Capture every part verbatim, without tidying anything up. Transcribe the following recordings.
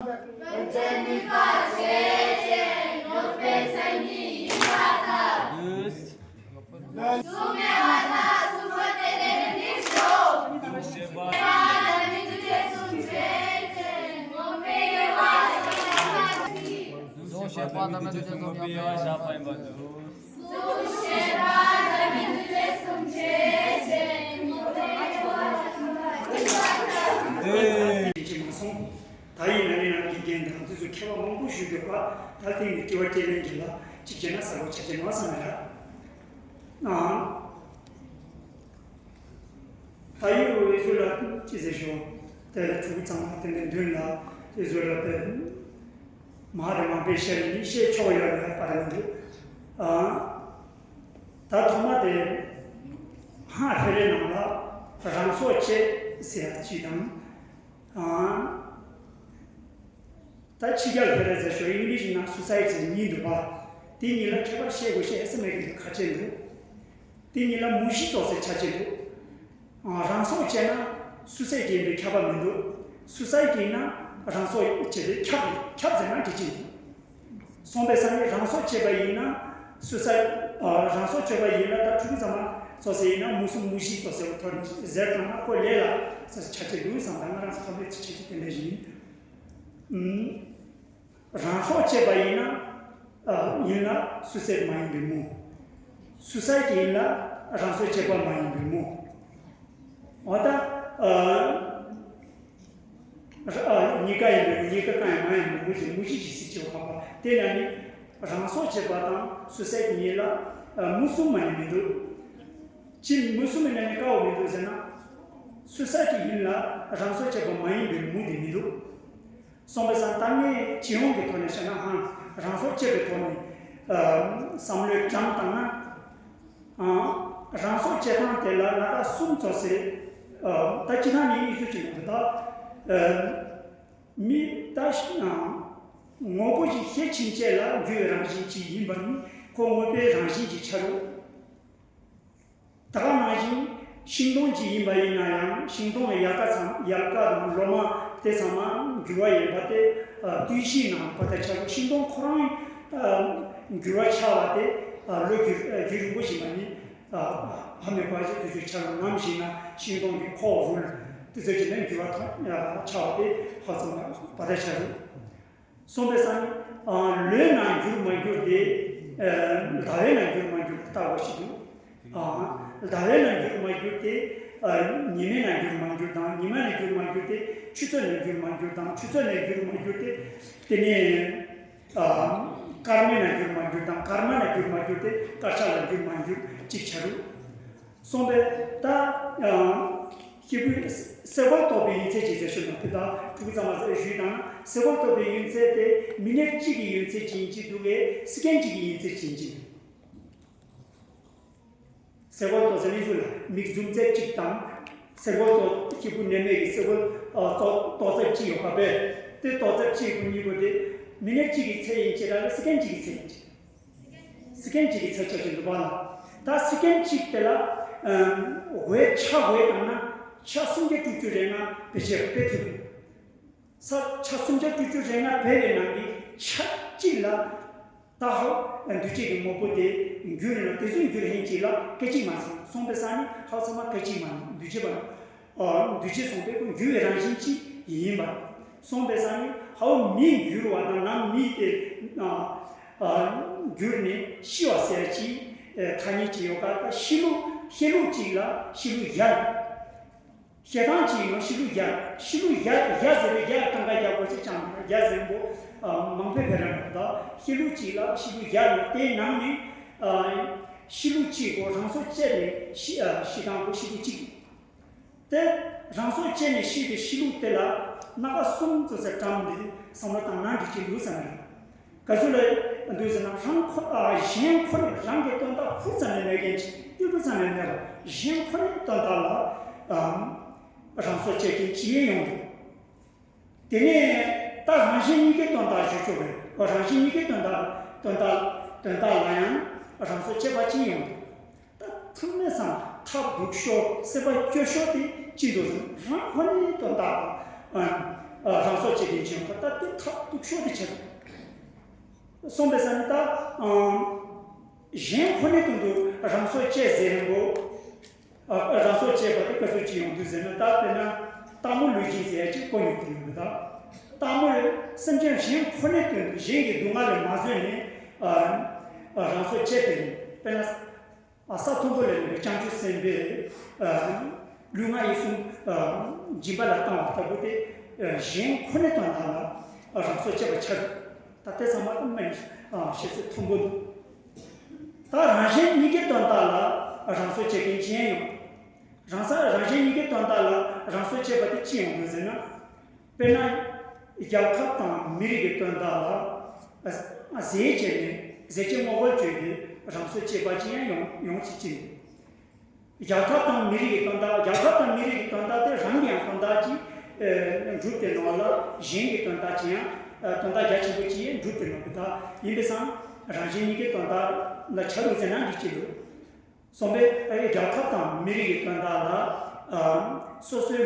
ཕན་ཚུན་ནུས་པ་བྱས་ཏེ་ཡོད་པའི་མཚན་ཉིད་ཡིན་པར་ཐལ། ལུས། སུ་མེད་པ་དང་སུ་འཁོར་དེ་ལས་མི་འགྲོ། སུ་ཤེས་པ་དང་མི་འདུ་བྱེད་གསུམ་བྱས་ཏེ་ཡོད་པའི་ཡོད་པ་ལ་སུ་ཤེས་པ་དང་མི་འདུ་བྱེད་གསུམ་ཡོད་པའི་ཡོད་པ་ཡིན་པར་འདུག། སུ་ཤེས་པ་དང་མི་འདུ་བྱེད་གསུམ་བྱས་ཏེ་ཡོད་པའི་ཡོད་པ་ཡིན་པར་ཐལ། ཨེ། ཅིག་མ་སོང་། ད་ཡིན་ན་ཡིན་ན་དགེ་རྒན་དང་དེ་ཚོ་མཁས་པ་མང་པོ་ཞུ་དགོས་པ། ད་ཐེངས་ནས་དྲི་བ་དྲིས་ལན་གྱི་ལ་གཅིག་བྱས་ན་གསལ་པོ་ཆགས་ཀྱི་མ་སོང་ན་ར། ཨང་། ད་ཡོད་འོས་བཟོ་ལ་ཅི་ཟེར་ཞོ། དེ་ཕྲུ་གུ་ཚང་མ་དེ་འདྲ་མདུན་ལ་འོས་བཟོ་ལ་དེ་མ་དེ་མང་པོས་བཤད་ནི་བཤད་ཆོག་ཡོད་རེད་པ་རེད་མི་འདུག། ཨང་། ད་ཐོག་མ་དེ་ཧ་ཧེ་རེ་ནང་ལ་རང་སྲོག་བཅད་ཟེར་ཡ་ཅིག་དང་། ཨང་། ད་ཕྱི་རྒྱལ་ཧེ་རེ་ཟེར་ཞོ་ཨིང་ལིཤ་ནང་སུ་སའི་ཌི་གཉིས་འདུག་པ། དེ་གཉིས་ལ་ཁྱད་པར་བཤད་དགོས་བཤད་ཨེ་ས་མེད་ཀྱི་ཁ་ཆེ་འདུག། དེ་གཉིས་ལ་མུ་བཞི་ཙོགས་ཟེར་ཆ་ཆེ་འདུག། ཨང་། རང་སྲོག་བཅད་ན་སུ་སའི་ཌི་ཡིན་པའི་ཁྱབ་པ་མི་འདུག། སུ་སའི་ཌི་ཡིན་ན་རང་སྲོག་བཅད་པའི་ཁྱབ་རེད། ཁྱབ་ཟེར་ན་འགྲིག་གི་འདུག། སོང་པའི་སང་ཉིན་རང་སྲོག་བཅད་པ་ཡིན་ན་སུ་སའི་ཌི། ཨ། རང་སྲོག་གཅོད་པ་ཡིན་ན་ད་ཕྲུ་གུ་ཚང་མ་ཙོགས་ཟེར་ཡིན་ན་མུ་གསུམ་མུ་བཞི་ཙོགས་ཟེར་བ་ཐོར་ནས་ཟེར་བཏང་ན་ཁོ་ལས་ལ་ས་ཆ་ཆེ་འདུག་བསམ། ད་ང་རང་ཚོ་ཐོག་མའི་ཚིག་ཆེ་ཆེ་དེ་འདྲ་ཞིག་ཡིན། ཨུམ། རང་སྲོག་བཅད་པ་ཡིན་ན། ཨ། ཡིན་ན་སུ་སའི་ཌི་མ་ཡིན་པའི་མུ། སུ་སའི་ཌི་ཡིན་ན་རང་སྲོག་བཅད་པ་མ་ཡིན་པའི་མུ། འོ་ད། ཨ། ཨ། གཉིས་ཀ་ཡིན་པའི་གཉིས་ཀ་གང་ཡང་མ་ཡིན་པའི་མུ་ཞིག་མུ་ཞིག་ཞིག་སྲིད་ཅེས་པ་པ་དེ་ན་ནི་རང་སྲོག་བཅད་པ་དང་སུ་སའི་ཌི་གཉིས་ལ། ཨ། མུ་གསུམ་མ་ཡིན་མི་འདུག། ཅི་མུ་གསུམ་མིན་ན་ནི་ཀ་བོ་མི་འདུག་ཟེར་ན། སུ་སའི་ཌི་ཡིན་ལ་རང་སྲོག་བཅད་པ་མ་ཡིན་པའི་མུ་དེ་མི་འདུག། སོང་པའི་སང་ད་ངས་སྤྱི་ཡོངས་ཀྱི་ཐོག་ནས་བཤད་ན་ཧང་རང་སྲོག་བཅད་པའི་ཐོག་ནས། ཨ། བསམ་བློའི་གྲངས་བཏང་ན། ཨ། རང་སྲོག་བཅད་སྟངས་དེ་ལ་ལ་ད་གསུམ་ཙོགས་ཟེར། ཨ། ད་སྤྱི་བཏང་ནས་གཉིས་སུ་བྱེད་མི་འདུག་ད། ཨ། མི་ད་ཤི་ན་དངོས་པོ་ཞིག་ཤེས་ཕྱིན་ཆད་ལ་འགྱུར་བའི་རང་བཞིན་གཅིག་ཡིན་པ་ནི་ཁོ་དངོས་པོའི་རང་བཞིན་གྱི་ཆ་རུ། ད་ག་ནང་བཞིན་ཤིང་སྡོང་གཅིག་ཡིན་པ་ཡིན་ན་ཡང་ཤིང་སྡོང་ཡལ་ག་ཚང་ཡལ་ག་དང་ལོ་མ་དེ་ཚང་མ་འགྱུར་བ་ཡོད་པ་དེ། ཨ། ལྟོས་གཞིའི་ནང་པ་དང་ཆ་རུ་ཤིང་སྡོང་ཁོ་རང་། ཨ། འགྱུར་བ་ཆགས་པ་དེ། ཨ། ལོ་རྒྱུས་རྒྱུན་རིང་པོ་ཞིག་མ་ནི། ཨ། ཧ་མི་གོ་བ་ཞིག་དུས་ཚོད་ཆགས་རུང་ནམ་ཞིག་ན་ཤིང་སྡོང་གི་ཁོག་རུལ་དུས་ཚོད་ཅིག་ནས་འགྱུར་བ་ཐོན་ཆགས་པ་དེ་ཧ་ཅང་པ་དང་ཆ་རུ། སོང་པའི་སང་ཉིན། ཨ། ལོའི་ནང་འགྱུར་མ་འགྱུར་དེ། ཨ། ཟླ་བའི་ནང་འགྱུར་མ་འགྱུར་ལྟ་བ་ཞིག་འདུག། ཨ། ཟླ་བའི་ནང་འགྱུར་མ་འགྱུར་དེ། ཨ། ཉི་མའི་ནང་འགྱུར་མ་འགྱུར་དང་ཉི་མ་ནང་འགྱུར་མ་འགྱུར་དེ་ཆུ་ཚོད་ནང་འགྱུར་མ་འགྱུར་དང་ཆུ་ཚོད་ནང་འགྱུར་མ་འགྱུར་དེ། དེ་ནས། ཨ། སྐར་མའི་ནང་འགྱུར་མ་འགྱུར་དང་སྐར་མ་ནང་འགྱུར་མ་འགྱུར་དེ་སྐར་ཆ་ལ་འགྱུར་མ་འགྱུར་གཅིག་ཆ་རུ། སོང་པས་ད། ཨ། སྐྱེས་བུ་སེ་བོལ་རྟོགས་པའི་ཡུན་ཚད་ཅིག་ཟེར་ཞུ་ན་དེ་དག་ཕྲུ་གུ་ཚང་མ་ཟེར་ཞུས་དང་སེ་བོལ་རྟོགས་པའི་ཡུན་ཚད་དེ་མི་ནེཊ་གཅིག་གི་ཡུན་ཚད་ཅིག་ཡིན་གཅིག་འདུག་གས་སི་ཀན་གཅིག་གི་ཡུན་ཚད་ཅིག་ཡིན་གཅིག། སེ་བོལ་རྟོགས་ཚད་ནི་ཚུལ་ལ་མིག་འཛུམ་ཚད་གཅིག་དང་། སེ་བོལ་རྟོགས་སྐྱེས་བུ་ནད་མེད་ཀྱི་སེ་བོལ་རྟོགས་ཚད་གཅིག་ཡོད་པ་བས། དེ་རྟོགས་ཚད་གཅིག་པོ་གཉིས་པོ་དེ་མི་ནེཊ་གཅིག་གི་ཚད་ཡིན་གཅིག་ར་ལ་སི་ཀན་གཅིག་གི་ཚད་ཡིན་གཅིག། སི་ཀན་གཅིག་གི་ཚད་ཆ་ཅིག་འདུག་པ་ལ། ད་སི་ཀན་གཅིག་དེ་ལ། ཨམ། འགོས་ཆ་འགོས་བཏང་ན་ཆ་སུམ་བརྒྱ་དྲུག་ཅུ་རེ་ལྔ་བེད་སྤྱད་སྤེལ་ཐུབ། ས་ཆ་སུམ་བརྒྱ་དྲུག་ཅུ་རེ་ལྔ་བེད་པའི་ནང་གི་ཆ་གཅིག་ལ། ད་ཧོ། འདུས་བྱས་ཀྱི་དངོས་པོ་དེ་འགྱུར་ན་དེ་ཚོའི་འགྱུར་ཧིན་གཅིག་ལ་སྐད་ཅིག་མ་སོང་སོང་པའི་ས་ནི་ཧ་ཚང་མ་སྐད་ཅིག་མ་ནི་འདུས་བྱས་པ། ཨ། འདུས་བྱས་སོང་པས་ཁོ་འགྱུར་བའི་རང་བཞིན་གཅིག་ཡིན་པ། སོང་པའི་སང་ཉིན་ཧའོ་མི་འགྱུར་བ་དང་ནམ་མི་དེ། ཨ། ཨ། འགྱུར་ནས་ཤི་བ་ཟེར་གྱི། ཨ། ཐ་སྙད་ཅིག་ཡོད་ཀ་ད་ཤི་ལུགས་ཤི་ལུགས་གཅིག་ལ་ཤི་ལུགས་ཡར། ཤི་སྟངས་གཅིག་ཡིན་ནོ་ཤི་ལུགས་ཡར་ཤི་ལུགས་ཡར་ཡར་ཟེར་བའི་ཡར་གང་ག་ཡར་གོ་ཅིག་ཅང་ཡར་ཟེར་པོ། ཨ། མང་པོའི་བེད་ར་མ་ད་ཤི་ལུགས་གཅིག་ལ་ཤི་ལུགས་ཡར་ནས་དེའི་ནང་ནས། ཨ། ཤི་ལུགས་གཅིག་གོ་རང་སྲོག་བཅད་ནས་ཤི། ཨ། ཤི་སྟངས་གོ་ཤི་ལུགས་གཅིག། དེ་རང་སྲོག་བཅད་ནས་ཤི་བའི་ཤི་ལུགས་དེ་ལ་སྣ་ཁ་གསུམ་ཙམ་ཟེར་གྲངས་འདི་བསམ་བློ་བཏང་ན་འགྲིག་གི་འདུག་བསམ་ཡོད། ག་ཚོད་ལ་འདུག་ཟེར་ན་རང་ཁོ། ཨ། གཞན་ཁོ་ནས་རང་གི་དོན་དག་ཧུར་ཙམ་ནས་མེད་མཁན་ཅིག་ཏིལ་འབྲུ་ཙམ་ནས་མེད་པ་གཞན་ཁོ་ནས་དོན་དག་ལ། ཨམ། རང་སྲོག་བཅད་མཁན་ཅིག་ཡོང་འདུག། དེ་ནས་ད་རང་གཞན་གཉིས་ཀའི་དོན་དག་ཞུ་ཆོག་པས་ཁོ་རང་གཞན་གཉིས་ཀའི་དོན་དག་དོན་དག་དོན་དག་ལ་ཡང་རང་སྲོག་བཅད་པ་ཅིག་ཡོང་འདུག། ད་ཐུག་མེད་སང་ཐབས་སྡུག་ཤོས་སེམས་པ་སྐྱོ་ཤོས་དེ་ཅི་འདུག་ཟེར་ན་རང་ཁོ་ནའི་དོན་དག་ཨ། རང་སྲོག་བཅད་མཁན་ཅིག་ཡོང་ཁ་ད་དེ་ཐབས་སྡུག་ཤོས་དེ་ཆགས་འདུག་གསུངས་པའི་ས་ནས་ད་གཞན་ཁོ་ནའི་དོན་དུ་རང་སྲོག་བཅད་ཟེར་རིང་པོ། རང་སྲོག་བཅད་པ་དེ་ག་ཚོད་ཅིག་ཡོང་དུས་ཟེར་ན། ད་དཔེར་ན་སྟག་མོ་ལུས་སྦྱིན་ཟེར་ཡ་ཅིག་གོ་མྱོང་གི་ཡོད་གི། ད་སྟག་མོ་ལ་སེམས་ཅན་གཞན་ཁོ་ནའི་དོན་དུ་གཞན་གྱི་སྡུག་བསྔལ་ལ་མ་བཟོད་ནས་རང་སྲོག་བཅད་དེ་ནི། དཔེར་ན་ས་མཐོན་པོ་ལ་ཡོད་པའི་བྱང་ཆུབ་སེམས་དཔའི་ལུས་ངག་ཡིད་གསུམ་སྦྱིན་པ་ལ་བཏང་བ་ལྟ་བུ་དེ་གཞན་ཁོ་ནའི་དོན་དག་ལ་རང་སྲོག་བཅད་པ་ཆགས་འདུག་ད་དེ་ཚང་མ་ད་སྨན་བཤད་ཚུལ་མཐོན་པོ་འདུག་ད་རང་གཞན་གཉིས་ཀའི་དོན་དག་ལ་རང་སྲོག་བཅད་མཁན་ཅི་ཡང་ཡོང་། རང་ས་རང་གཞན་གཉིས་ཀའི་དོན་དག་ལ་རང་སྲོག་བཅད་པ་དེ་ཅི་ཡོང་དགོས་ཟེར་ན། དཔེར་ན། རྒྱལ་ཁབ་དང་མི་རིགས་ཀྱི་དོན་དག་ལ་ཟས་བཅད་ནས་ཟས་བཅད་དངོས་པོར་བཅོས་ཏེ་རང་སྲོག་བཅད་པ་ཅི་ཡང་ཡོང་ཡོང་སྲིད་ཀྱི་འདུག་རྒྱལ་ཁབ་དང་མི་རིགས་ཀྱི་དོན་དག་རྒྱལ་ཁབ་དང་མི་རིགས་ཀྱི་དོན་དག་དེ་རང་གི་ཡང་དོན་དག་ཅིག་འགྲུབ་སྟེ་ནོར་ལ་གཞན་གྱི་དོན་དག་ཅི་ཡང་དོན་དག་རྒྱ་ཆེན་པོ་ཅིག་འགྲུབ་སྟེ་ནོར་གི། ད་ཡིན་པས་སང་རང་གཞན་གཉིས་ཀའི་དོན་དག་ལ་ཆ་རུག་ཟེར་ན་འགྲིག་གི་འདུག་གསུངས་པས། རྒྱལ་ཁབ་དང་མི་རིགས་ཀྱི་དོན་དག་ལ་སོ་སོའི་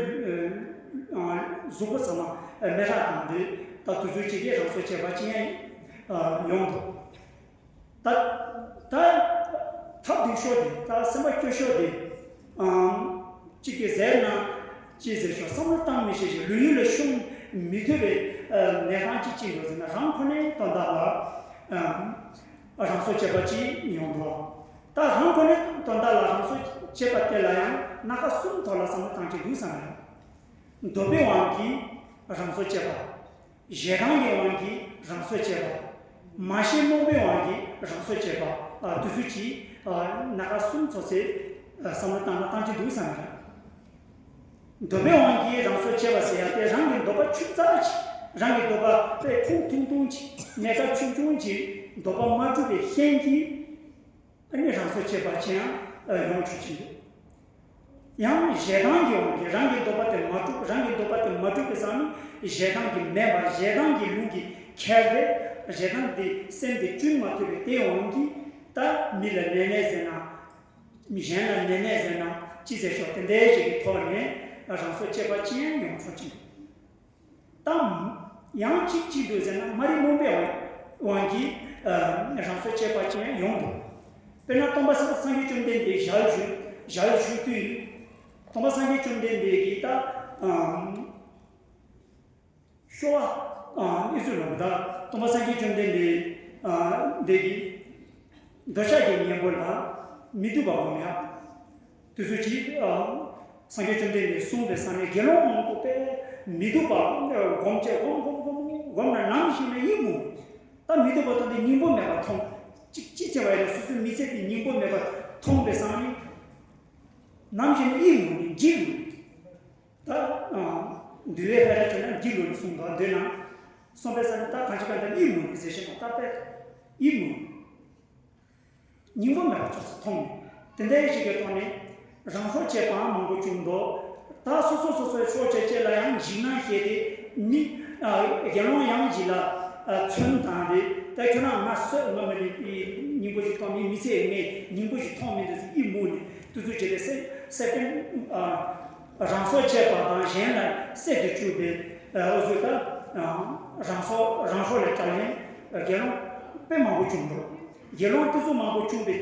གཟུགས་པོ་ཚང་མ་མེ་སྲེག་བཏང་སྟེ་ད་དུས་ཚོད་གཅིག་གི་རང་སྲོག་བཅད་པ་ཅི་ཡང་ཡོང་འདུག་ད་ད་ཐབས་སྡུག་ཤོས་དེ། ད་སེམས་པ་སྐྱོ་ཤོས་དེ། གཅིག་གིས་ཟེར་ན་ཅི་ཟེར་ཤོག་བསམ་བློ་བཏང་མི་ཤེས་ཤིང་ལོ་ཡུན་ལ་ཤོང་མི་ཐུབ་པའི་གནས་སྟངས་ཅིག་ཅི་འདུག་ཟེར་ན། རང་ཁོ་ནའི་དོན་དག་ལ་རང་སྲོག་བཅད་པ་ཅིག་ཡོང་འདུག་ད་རང་ཁོ་ནའི་དོན་དག་ལ་རང་སྲོག་བཅད་པ་དེ་ལ་ཡང་སྣ་ཁ་གསུམ་ཐོག་ལ་བསམ་བློ་བཏང་གི་འདུག་བསམ་ཡང་། འདོད་པའི་དབང་གིས་རང་སྲོག་བཅད་པ། ཞེ་སྡང་གི་དབང་གིས་རང་སྲོག་བཅད་པ། མ་ཤེས་རྨོངས་པའི་དབང་གིས་རང་སྲོག་བཅད་པ། ཨ་དེ་ཚོ་གཅིག་ཨ་སྣ་ཁ་གསུམ་ཚོགས་ཚེ་ཨ་བསམ་བློ་བཏང་ན་བཏང་གི་འདུག་བསམ་གི། འདོད་པའི་དབང་གིས་རང་སྲོག་བཅད་པ་ཟེར་ཡ་དེ་རང་གི་འདོད་པ་ཆུད་ཟོས་ཅིག་རང་གི་འདོད་པ་དཔེ་ཁུངས་ཐུང་ཐུང་ཅིག་གནས་སྐབས་ཆུང་ཆུང་ཅིག་འདོད་པ་མ་གྲུབ་པའི་རྐྱེན་གྱིས། ཨ་ནི་རང་སྲོག་བཅད་པ་ཅི་ཡང་ཡོང་ཆོག་ཅིག་འདུག་ཡང་ཞེ་སྡང་གི་དབང་གིས་རང་གི་འདོད་པ་དེ་མ་གྲུབ། རང་གི་འདོད་པ་དེ་མ་གྲུབ་པའི་སང་ནི་ཞེ་སྡང་གིས་མེད་པར་ཞེ་སྡང་གི་རླུང་གིས་ཁྱེར་ཏེ་ཞེ་སྡང་དེ་སེམས་དེ་གཅུན་མ་ཐུབ་པའི་དེའི་དབང་གིས་ད་མི་ལ་ནད་ནད་ཟེར་ན། མི་གཞན་ལ་ནད་ནད་ཟེར་ན་ཅི་ཟེར་ཤོག་དེ་འདྲའི་ཞིག་གི་ཐོག་ནས་རང་སྲོག་བཅད་པ་ཅི་ཡང་ཡོང་ཆོག་ཅིག་འདུག་དང་། ཡང་གཅིག་གཅིག་འདུག་ཟེར་ན་མ་རིག་རྨོངས་པའི་དབང་གིས་རང་སྲོག་བཅད་པ་ཅི་ཡང་ཡོང་འདུག་དཔེར་ན་སྟོན་པ་སངས་རྒྱས་བཅོམ་ལྡན་འདས་ཞལ་བཞུགས་ཞལ་བཞུགས་དུས། སྟོན་པ་སངས་རྒྱས་བཅོམ་ལྡན་འདས་ཀྱིས་ད་ཤོ་བ་ཨི་ཚུ་ལ་ད་སྟོན་པ་སངས་རྒྱས་བཅོམ་ལྡན་འདས་ཀྱིས་འདོད་ཆགས་ཀྱི་གཉེན་པོ་ལ་མི་སྡུག་པ་སྒོམ་ཡག་དེ་ཚོ་གྱིས། ཨ། སངས་རྒྱས་བཅོམ་ལྡན་འདས་གསུངས་པའི་ས་ནས་དགེ་སློང་མང་པོ་དཔེ་མི་སྡུག་པ་སྒོམ་བྱས་སྒོམ་སྒོམ་སྒོམ་སྒོམ་ན་ནམ་ཞིག་ན་ཡིད་མུག་ད་མི་སྡུག་པ་དང་དེ་སྙིང་པོ་མེད་པ་མཐོང་། གཅིག་གཅིག་བྱས་པ་ཡིན་ན་སོ་སོའི་མི་ཚེ་དེ་སྙིང་པོ་མེད་པ་མཐོང་པའི་ས་ནས་ནམ་ཞིག་ན་ཡིད་མུག་ནས་འཇིགས་ལུས། ད་འདུལ་བའི་ལྷ་ར་བྱས་ན་འཇིགས་ལུས་ནས་གསུངས་པ་འདོད་ན་གསུངས་པའི་ས་ནས་ད་གང་ཅི་གང་ལྟར་ཡིད་མུག་ནས་ཟེར་ཞིག་མ་ད་དཔེ་ཡིད་མུག་སྙིང་པོ་མེད་པ་ཅོག་ཙེ་མཐོང་ནས་དེ་འདྲའི་ཞིག་གི་ཐོག་ནས་རང་སྲོག་བཅད་པའང་མང་པོ་བྱུང་འདུག་ད་སོ་སོ་སོ་སོའི་སྲོག་བཅད་བཅད་ལ་ཡང་འཇིགས་སྣང་སྐྱེས་ཏེ་མི་དགེ་སློང་ཡང་ཞིག་ལ་མཚོན་བཏང་སྟེ་ད་ཁྱོད་རང་ང་གསོད་ང་མི་ལུས་སྙིང་པོ་ཞིག་མཐོང་མི་མི་ཚེ་ངས་སྙིང་པོ་ཞིག་མཐོང་མི་འདུག་ཟེར་ཡིད་མུག་ནས་དུས་ཚོད་བྱས་ཏེ་སེ་སེ་ཀན་རང་སྲོག་བཅད་པ་དང་གཞན་ལ་བསད་དུ་བཅུག་པའི་འོ་ཚོད་ད་རང་སྲོག་རང་སྲོག་ལས་བྲལ་ཡང་དགེ་སློང་དཔེ་མང་པོ་བྱུང་འདུག་དགེ་སློང་དེ་ཚོ་མང་པོ་བྱུང་བའི་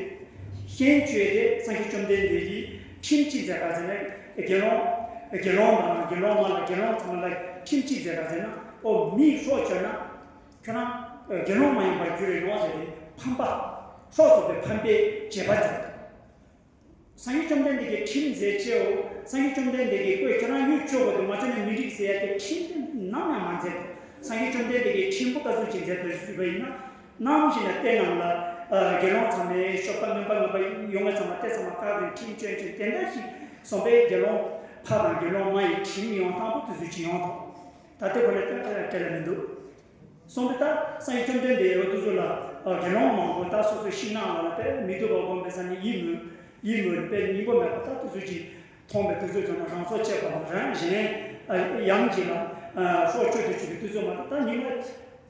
རྐྱེན་བྱས་ཏེ་སངས་རྒྱས་བཅོམ་ལྡན་འདས་ཀྱིས་ཁྲིམས་གཅིག་མཛད་པ་ཟེར་ན་དགེ་སློང་དགེ་སློང་དང་དགེ་སློང་མ་ལ་དགེ་སློང་ཚང་མ་ལ་ཁྲིམས་གཅིག་མཛད་པ་ཟེར་ན་ཨོ་མིས་སྲོག་གཅོད་ན་ཁྱོད་རང་དགེ་སློང་མ་ཡིན་པར་འགྱུར་རེ་ཡོང་ཟེར་ཏེ་ཕམ་པ་སྲོག་གཅོད་པའི་ཕམ་པའི་བྱེད་པ་མཛད། སངས་རྒྱས་བཅོམ་ལྡན་འདས་ཀྱིས་ཁྲིམས་མཛད་ཅེའོ། སངས་རྒྱས་བཅོམ་ལྡན་འདས་ཀྱིས་ཁོས་ཁྱོད་རང་ཡུལ་སྤྱོད་དགོས་འདུག་མ་བྱས་ན་མི་འགྲིག་ཟེར་ཡ་དེ་ཁྲིམས་དེ་ནམ་ཡང་མ་མཛད་དོ། སངས་རྒྱས་བཅོམ་ལྡན་འདས་ཀྱིས་ཁྲིམས་པོ་ག་ཚོད་ཅིག་མཛད་དོ་ཞུས་པ་ཡིན་ན། ནམ་ཞིག་ན་གཏེར་ནང་ལ་དགེ་སློང་ཚང་མས་ཤོབ་པ་ངན་པ་ངན་པ་ཡོང་བ་ཚང་མ་གཏེར་ཚང་མ་བཀག་ནས་ཁྲིམས་བཅོས་བཅོས་དེ་འདྲ་ཞིག་སོང་པས་དགེ་སློང་ཕ་དང་དགེ་སློང་མ་ཡི་ཁྲིམས་ཡོང་སྟངས་པོ་དེ་ཚོད་ཅིག་ཡོང་དོ། ད་ལྟའི་གོ་ལ་ཏན་ཏན་བྲལ་ལ་མི་འདུག་སོང་པས་ད་སངས་རྒྱས་བཅོམ་ལྡན་འདས་འོ་དུ་ཚོ་ལ་དགེ་སློང་མང་པོ་ད་སོ་སོའི་ཤིང་ནགས་ལ་ལ་དཔེ་མི་སྡུག་པ་སྒོམ་པའི་ས་ནས་ཡིད་མུག་ཡིད་མུག་དཔེ་སྙིང་པོ་མེད་པ་ད་དུ་ཚོད་ཅིག་མཐོང་པའི་དུ་ཚོད་ཚོ་ན་རང་སྲོག་བཅད་པ་དང་རང་གཞན་ཡང་གཅིག་ལ་སྲོག་གཅོད་དུ་བཅུག་པའི་དུ་ཚོད་མ་ད་ད་ཉི་མ་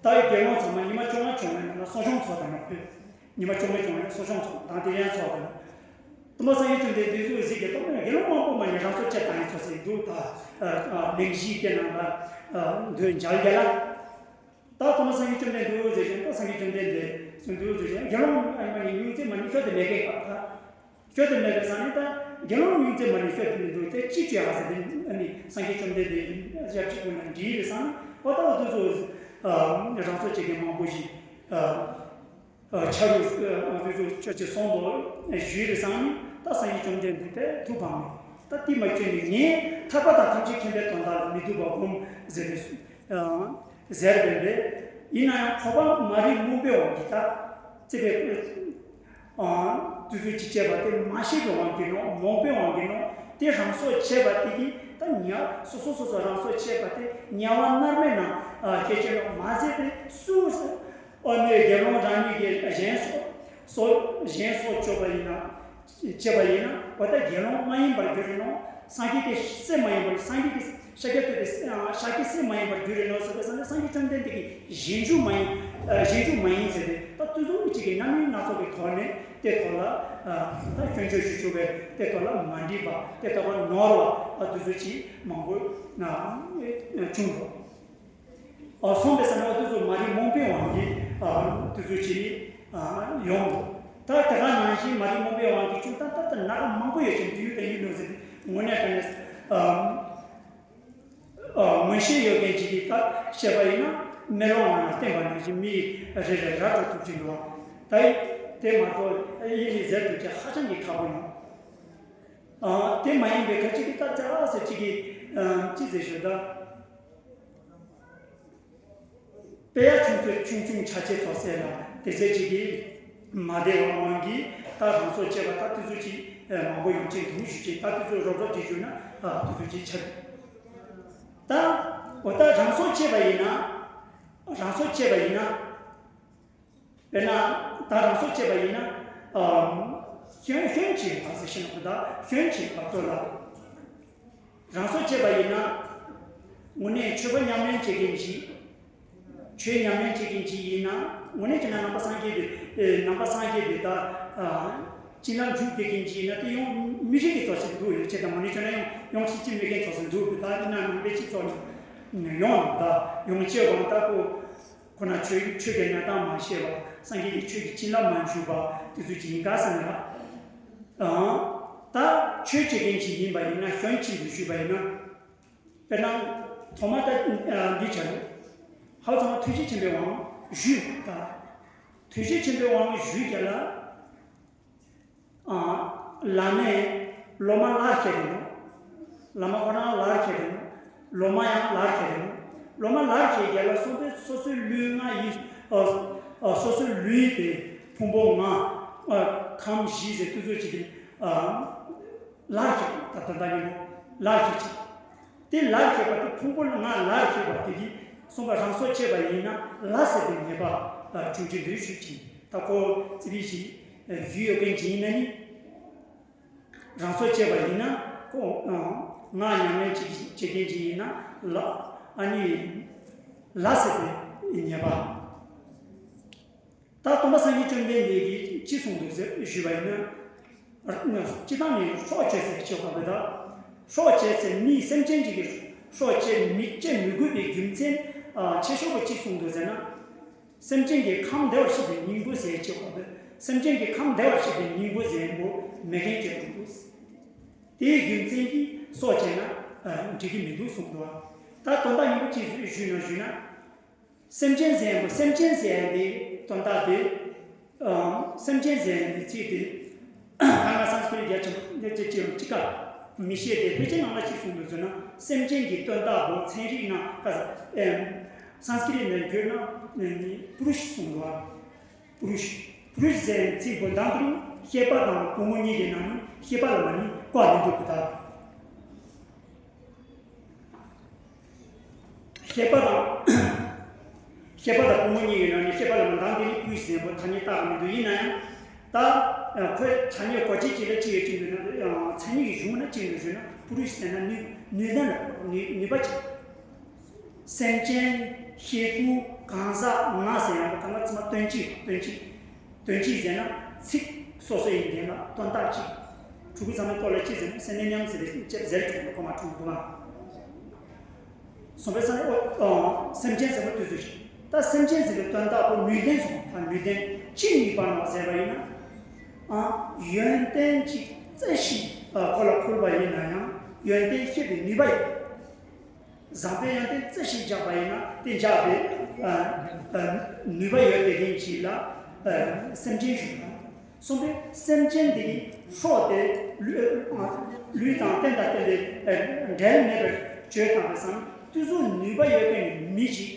ད་ཡི་དགེ་སློང་ཚང་མ་ཉི་མ་བཅོ་ལྔ་བཅོ་ལྔ་ནང་ལ་གསོ་སྦྱོང་ཚོགས་དང་ན་ཕུད། ཉི་མ་བཅོ་ལྔ་བཅོ་ལྔ་ནང་གསོ་སྦྱོང་ཚོགས་དང་དེ་ཡང་ཚོགས་དང་། སྟོན་པ་སངས་རྒྱས་བཅོམ་ལྡན་འདས་ཚོས་གཟིགས་ཀྱི་སྟོན་པ་དགེ་སློང་མང་པོ་མ་ནས་རང་སྲོག་བཅད་བཏང་ཡིན་ཚོ་ཟེར་འདུག་ད་གླེང་གཞིའི་སྐད་ནང་ལ་འདོད་འཇལ་རྒྱ་ལ། ད་སྟོན་པ་སངས་རྒྱས་བཅོམ་ལྡན་འདས་ཟེར་ཞིང་ད་སངས་རྒྱས་བཅོམ་ལྡན་འདས་ཟེར་འདུག་ཟེར་ཞིང་དགེ་སློང་མ་ནས་ཉུང་ཙམ་མ་ནས་ཤོད་དེ་མེད་མཁན་ག་ད། ཤོད་དེ་མེད་པའི་ས་ནས་ད་དགེ་སློང་ཉུང་ཙམ་མ་ནས་ཤོད་དེ་མི་འདུག་དེ་ཅི་བྱོས་ཨ་ཟེར་ཏེ་ཨ་ནི་སངས་རྒྱས་བཅོམ་ལྡན་འདས་ཞབས་ཕྱི་ཀུན་ལ་འདྲིའི་རེ་སང་ནས་འོ་ད་འོ་དུ་ཚོ་རང་སྲོག་བཅད་མཁན་མང་པོ་ཞིག་ཆ་རུ་འོ་དུ་ཚོ་ཆོས་ཅི་སོང་དོ་ཞུས་རེ་སང་ནས་ད་སངས་རྒྱས་བཅོམ་ལྡན་འདས་དེ་ཐུགས་ཕངས་ནས་ད་དེ་མ་ཁྱོད་ནི་ངས་ཐར་པ་དང་ཐམས་ཅད་མཁྱེན་པའི་དོན་དག་ལ་མི་སྡུག་པ་སྒོམ་ཟེར་རེ་ཟེར་བས་པས། ཡིན་ན་ཡང་ཁོ་པ་མ་རིག་རྨོངས་པའི་དབང་གིས་ད་ཙི་པའི་དུས་ཚོད་ཅིག་བྱས་པ་དེ་མ་ཤེས་པའི་དབང་གིས་ནོ། རྨོངས་པའི་དབང་གིས་ནོ། དེ་རང་སྲོག་བཅད་པ་དེ་གིས་ད་ཉ་སོ་སོ་སོ་སོ་རང་སྲོག་བཅད་པ་དེ་དམྱལ་བ་མནར་མེད་ནང་སྐྱེ་ཆེན་ནོ་མ་ཟད་དེ་སུ་ཨ་ནེ་དགེ་སློང་རང་ཉིད་ཀྱི་གཞན་སྲོག་སྲོག་གཞན་སྲོག་གཅོད་པ་ཡིན་ན། བྱས་པ་ཡིན་ན་འོ་ད་དགེ་སློང་མ་ཡིན་པར་འགྱུར་རེ་ནོ། སངས་རྒྱས་ཀྱི་སྲས་མ་ཡིན་པར་སངས་རྒྱས་ཀྱི་ཤཱཀྱ་ཐུབ་པའི་ཤཱཀྱའི་སྲས་མ་ཡིན་པར་འགྱུར་རེ་ནོ་ཟེར་བའི་ས་ནས་སངས་རྒྱས་བཅོམ་ལྡན་འདས་ཀྱི་གཞན་འཇུག་མ་ཡིན་གཞན་འཇུག་མ་ཡིན་ཟེར་ཏེ་ད་དུས་ཚོད་གཅིག་གི་རྣམ་སྨིན་སྣ་ཚོགས་ཀྱི་ཐོག་ནས་དེ་ཐོག་ལ་ད་སྐྱོན་བརྗོད་ཞུ་ཆོག་པས་དེ་ཐོག་ལ་མ་འགྲིག་པ་དེ་ཐོག་ལ་ནོར་བ་དུས་ཚོད་ཅིག་མང་པོ་བྱུང་འགྲོ། ཨ་སོང་པའི་ས་ནས་དུས་ཚོད་མ་རིག་རྨོངས་པའི་དབང་གིས་ཨ་དུས་ཚོད་ཅིག་ཨ་ཡོང་འདུག་ད་དེ་ག་ནང་བཞིན་མ་རིག་རྨོངས་པའི་དབང་གིས་བྱུང་ད་ལྟ་ད་ན་ག་མང་པོ་ཡོད་ཅིང་དུས་ཡུན་དང་ཡུན་ནོར་ཟེར་ཏེ་དངོས་གནས་དྲང་གནས་ཨ་ཨ་མངོན་ཤེས་ཡོད་མཁན་ཅིག་གིས་ད་བཤད་པ་ཡིན་ན་མེ་ལོང་ནང་ལ་བསྟན་པ་ནང་བཞིན་མི་རེ་རེ་ར་འགྲོ་ཐུབ་ཀྱི་འདུག་ད་དེ་མ་གཏོགས་ཡིན་ནི་ཟེར་ཐུབ་ཀྱི་ཧ་ཅང་གི་ཁག་པོ་ཡིན། ཨ་དེ་མ་ཡིན་པའི་ཁ་ཅིག་གིས་ད་ཙ་ཟེར་ཅིག་གིས་ཨ་ཅི་ཟེར་ཞོར་ད། དཔེ་ཡ་ཆུང་ཚོད་ཆུང་ཆུང་ཆ་ཆེ་ཚོ་ཟེར་ལ་དེ་ཚོད་ཅིག་གིས་མ་བདེ་བ་དབང་གིས་ད་རང་སྲོག་བཅད་པ་ད་དུས་ཚོད་ཅིག་མང་པོ་ཡོང་ཅིག་འདུག་ཞུ་ཅིག་ད་དུས་ཚོད་རོབ་རོབ་ཅིག་བརྗོད་ན་ད་དུས་ཚོད་ཅིག་ཆགས། ད་འོ་ད་རང་སྲོག་བཅད་པ་ཡིན་ན་རང་སྲོག་བཅད་པ་ཡིན་ན། དཔེར་ན་ད་རང་སྲོག་བཅད་པ་ཡིན་ན། ཨམ། སྐྱོན་སྐྱོན་ཅིག་ཡོད་པ་ཟེར་ཤེས་ན་ད་སྐྱོན་ཅིག་ཡོད་པ་ལྟོས་ལ། རང་སྲོག་བཅད་པ་ཡིན་ན། དངོས་གནས་ཆོས་པ་ཉམས་ལེན་བྱེད་མཁན་ཅིག་ཆོས་ཉམས་ལེན་བྱེད་མཁན་ཅིག་ཡིན་ན་དངོས་གནས་བྱས་ན་ནང་པ་སངས་རྒྱས་པའི་ཨེ་ནང་པ་སངས་རྒྱས་པའི་ད་ཨ་བྱིན་རླབས་འཇུག་བསྡད་མཁན་ཅིག་ཡིན་ན་དེ་ཡང་མི་རིགས་ཀྱི་ཚོགས་ཤིག་འདུག་ཡོད་ཅེས་དང་མ་ཎི་བྱོན་ན་ཡང་ཡང་ཤེས་ཀྱི་མེད་མཁན་ཚོགས་སུ་འདུག་ད་ཡིན་ན་ནང་པའི་སྤྱི་ཚོགས་ནང་ཡོང་ད་ཡོང་ཅེས་དབང་ད་ཁོ། ཁོ་ན་ཆོས་ཆོས་ཀྱི་གནས་སྟངས་མ་ཤེས་པ། སངས་རྒྱས་ཀྱི་ཆོས་ཀྱི་བྱིན་རླབས་མ་འཇུག་པ་དེ་ཚོ་ཅིག་ཡིན་ག་ཟེར་ན། ཨང་། ད་ཆོས་བྱེད་མཁན་ཅིག་ཡིན་པ་ཡིན་ན་གཞོན་ཆེན་དུ་ཞུས་པ་ཡིན་ན། དཔེར་ན། ཐོག་མ་ད་འདི་བྱ་རུ། ཧ་ཚང་མ་ཐུགས་རྗེ་ཆེན་པོའི་དབང་ཞུས་ད། ཐུགས་རྗེ་ཆེན་པོའི་དབང་ཞུས་ཀྱང་ལ། བླ་མས་སློབ་མ་ལར་ཁྱེར་རེད་མོ། བླ་མ་ཁོ་རང་ལར་ཁྱེར་རེད་མོ། སློབ་མ་ཡང་ལར་ཁྱེར་རེད་མོ། སློབ་མ་ལར་ཁྱེར་རྒྱ་ལ་སོང་པས་སོ་སོའི་ལུས་ངག་ཡིད། སོ་སོའི་ལུས་དེ་ཕུང་པོ་ལྔ། ཁམས་བཞི་ཟེར་དུས་ཚོད་ཅིག་གི་ལར་ཁྱེར་ད་ད་ད་ཡིན་མོ་ལར་ཁྱེར་ཅིག་དེ་ལར་ཁྱེར་པ་དེ་ཕུང་པོ་ལྔ་ལར་ཁྱེར་པ་དེ་གིས་གསུངས་པ་རང་སྲོག་བཅད་པ་ཡིན་ན་ལ་ཟེར་བའི་ཉེས་པ་བྱུང་གི་འདུག་ཞུས་ཅིང་ད་ཁོ་ཙི་རི་ཞིག་རྒྱུས་ཡོད་མཁན་ཅིག་ཡིན་ན་ནི། རང་སྲོག་བཅད་པ་ཡིན་ན་ཁོ་ང་ཉམས་ལེན་ཅིག་བྱེད་མཁན་ཅིག་ཡིན་ན་ལ་ཨ་ནི་ལ་ཟེར་བའི་ཉེས་པ། ད་སྟོན་པ་སངས་རྒྱས་བཅོམ་ལྡན་འདས་ཀྱིས་ཅི་གསུངས་འདུག་ཟེར་ཞུས་པ་ཡིན་ན། སྤྱི་བཏང་ནས་སྲོག་བཅད་ཟེར་ཆོག་པ་རེད་ད། སྲོག་བཅད་ཟེར་མིའི་སེམས་ཅན་གཅིག་གི་སྲོག་བཅད་མི་བཅད་མི་དགོས་པའི་རྒྱུ་མཚན་ཆེ་ཤོས་པོ་ཅི་གསུངས་འདུག་ཟེར་ན། སེམས་ཅན་གྱི་ཁམས་བདེ་བར་གཤེགས་པའི་སྙིང་པོ་ཟེར་ཆོག་པ་རེད། སེམས་ཅན་གྱི་ཁམས་བདེ་བར་གཤེགས་པའི་སྙིང་པོ་ཟེར་པོ་མེད་མཁན་གྱི་རེད་འདུག་དེའི་རྒྱུ་མཚན་གྱིས་སྲོག་བཅད་ན་འགྲིག་གི་མི་འདུག་གསུངས་འདུག་ད་དོན་དག་ཡིན་པ་ཅི་ཞུས་ན་ཞུས་ན། སེམས་ཅན་ཟེར་ཡང་སེམས་ཅན་ཟེར་ཡང་དེ་དོན་དག་དེ། སེམས་ཅན་ཟེར་ཡང་དེ་ཚིག་དེ། ད་ང་སང་སྐུལ་རྒྱ་ཆེན་པོ་འདི་ཅི་ཅི་ཅི་ག་མི་ཤེས་ཏེ་ཕལ་ཆེར་ནང་ལ་ཅི་གསུངས་འདུག་ཟེར་ན་སེམས་ཅན་གྱི་དོན་དག་པོ་ཚན་རིག་ནང་ཀ་ས་སང་སྐུལ་ནས་བརྗོད་ན་པུ་རུ་ཤ་གསུངས་འདུག་པུ་རུ་ཤ་པུ་རུ་ཤ་ཟེར་ཡང་ཚིག་པོ་མདང་དེ་རིང་ཤེས་པ་དང་ཕུང་པོ་གཉིས་ཀྱི་ནང་ནས་ཤེས་པ་ལ་མ་ནི་བཀོད་མི་འདུག་པ་ད། ཤེས་པ་དང་། ཤེས་པ་དང་ཕུང་པོ་གཉིས་ཀྱི་ནང་ནས་ཤེས་པ་ལ་མ་འདང་དེ་ནི་པུ་རུ་ཤ་ཟེར་པོ་ཐ་སྙད་བཏགས་མི་འདུག་ཡིན་ན་ཡང་། ད། ཁོས་ཐ་སྙད་གོ་བྱེད་ཅིག་ལ་ཅི་ཡོད་ཅི་འདུག་ན་མཚན་ཉིད་ཀྱི་གཞུང་ན་ཅི་འདུག་ཞུ་ན་པུ་རུ་ཤ་ཟེར་ན་ནུས་ནུས་ལྡན་ལ་ནུས་ནུས་པ་ཅིག་སེམས་ཅན་ཤེས་རྒྱུ་གང་ཟག་ང་ཟེར་ཡང་གང་ག་ཚང་མ་དོན་གཅིག་དོན་གཅིག་དོན་གཅིག་ཟེར་ན་ཚིག་སོ་སོ་ཡིན་དེ་ལ་དོན་དག་གཅིག་ཕྲུ་གུ་ཚང་མའི་ཐོག་ལ་ཅི་ཟེར་ན་སེམས་ནད་མཉམ་ཟེར་ཏེ་ཅེས་ཟེར་བྱུང་ཁོ་མ་ཁྲུང་དུ་མ། སོང་པའི་སང་ཨོ་སེམས་ཅན་ཟེར་བ་དུས་ཚོད་ཅིག་ད་སེམས་ཅན་ཟེར་བའི་དོན་དག་པོ་ནུས་ལྡན་སོང་ད་ནུས་ལྡན་ཅི་ནུས་པ་ནོ་ཟེར་བ་ཡིན་ན། ཨ་ཡོན་ཏན་ཅིག་རྩེ་ཞིག་ཁོ་ལ་ཕུལ་བ་ཡིན་ན་ཡང་ཡོན་ཏན་ཤེས་པའི་ནུས་པ་ཡོད། བཟང་པོའི་ཡོན་ཏན་རྩེ་ཞིག་བཞག་པ་ཡིན་ན་དེ་འཇགས་པའི་ནུས་པ་ཡོད་པའི་རིགས་ཅིག་ལ་སེམས་ཅན་ཞུ་བ། གསུམ་པའི་སེམས་ཅན་འདི་གི་སྲོག་དེ་ལུས་དང་རྟེན་དང་བརྟེན་པའི་འབྲལ་མེད་པར་བཅོས་བཏང་བའི་སང་དུས་ཚོད་ནུས་པ་ཡོད་མཁན་གྱི་མི་ཞིག་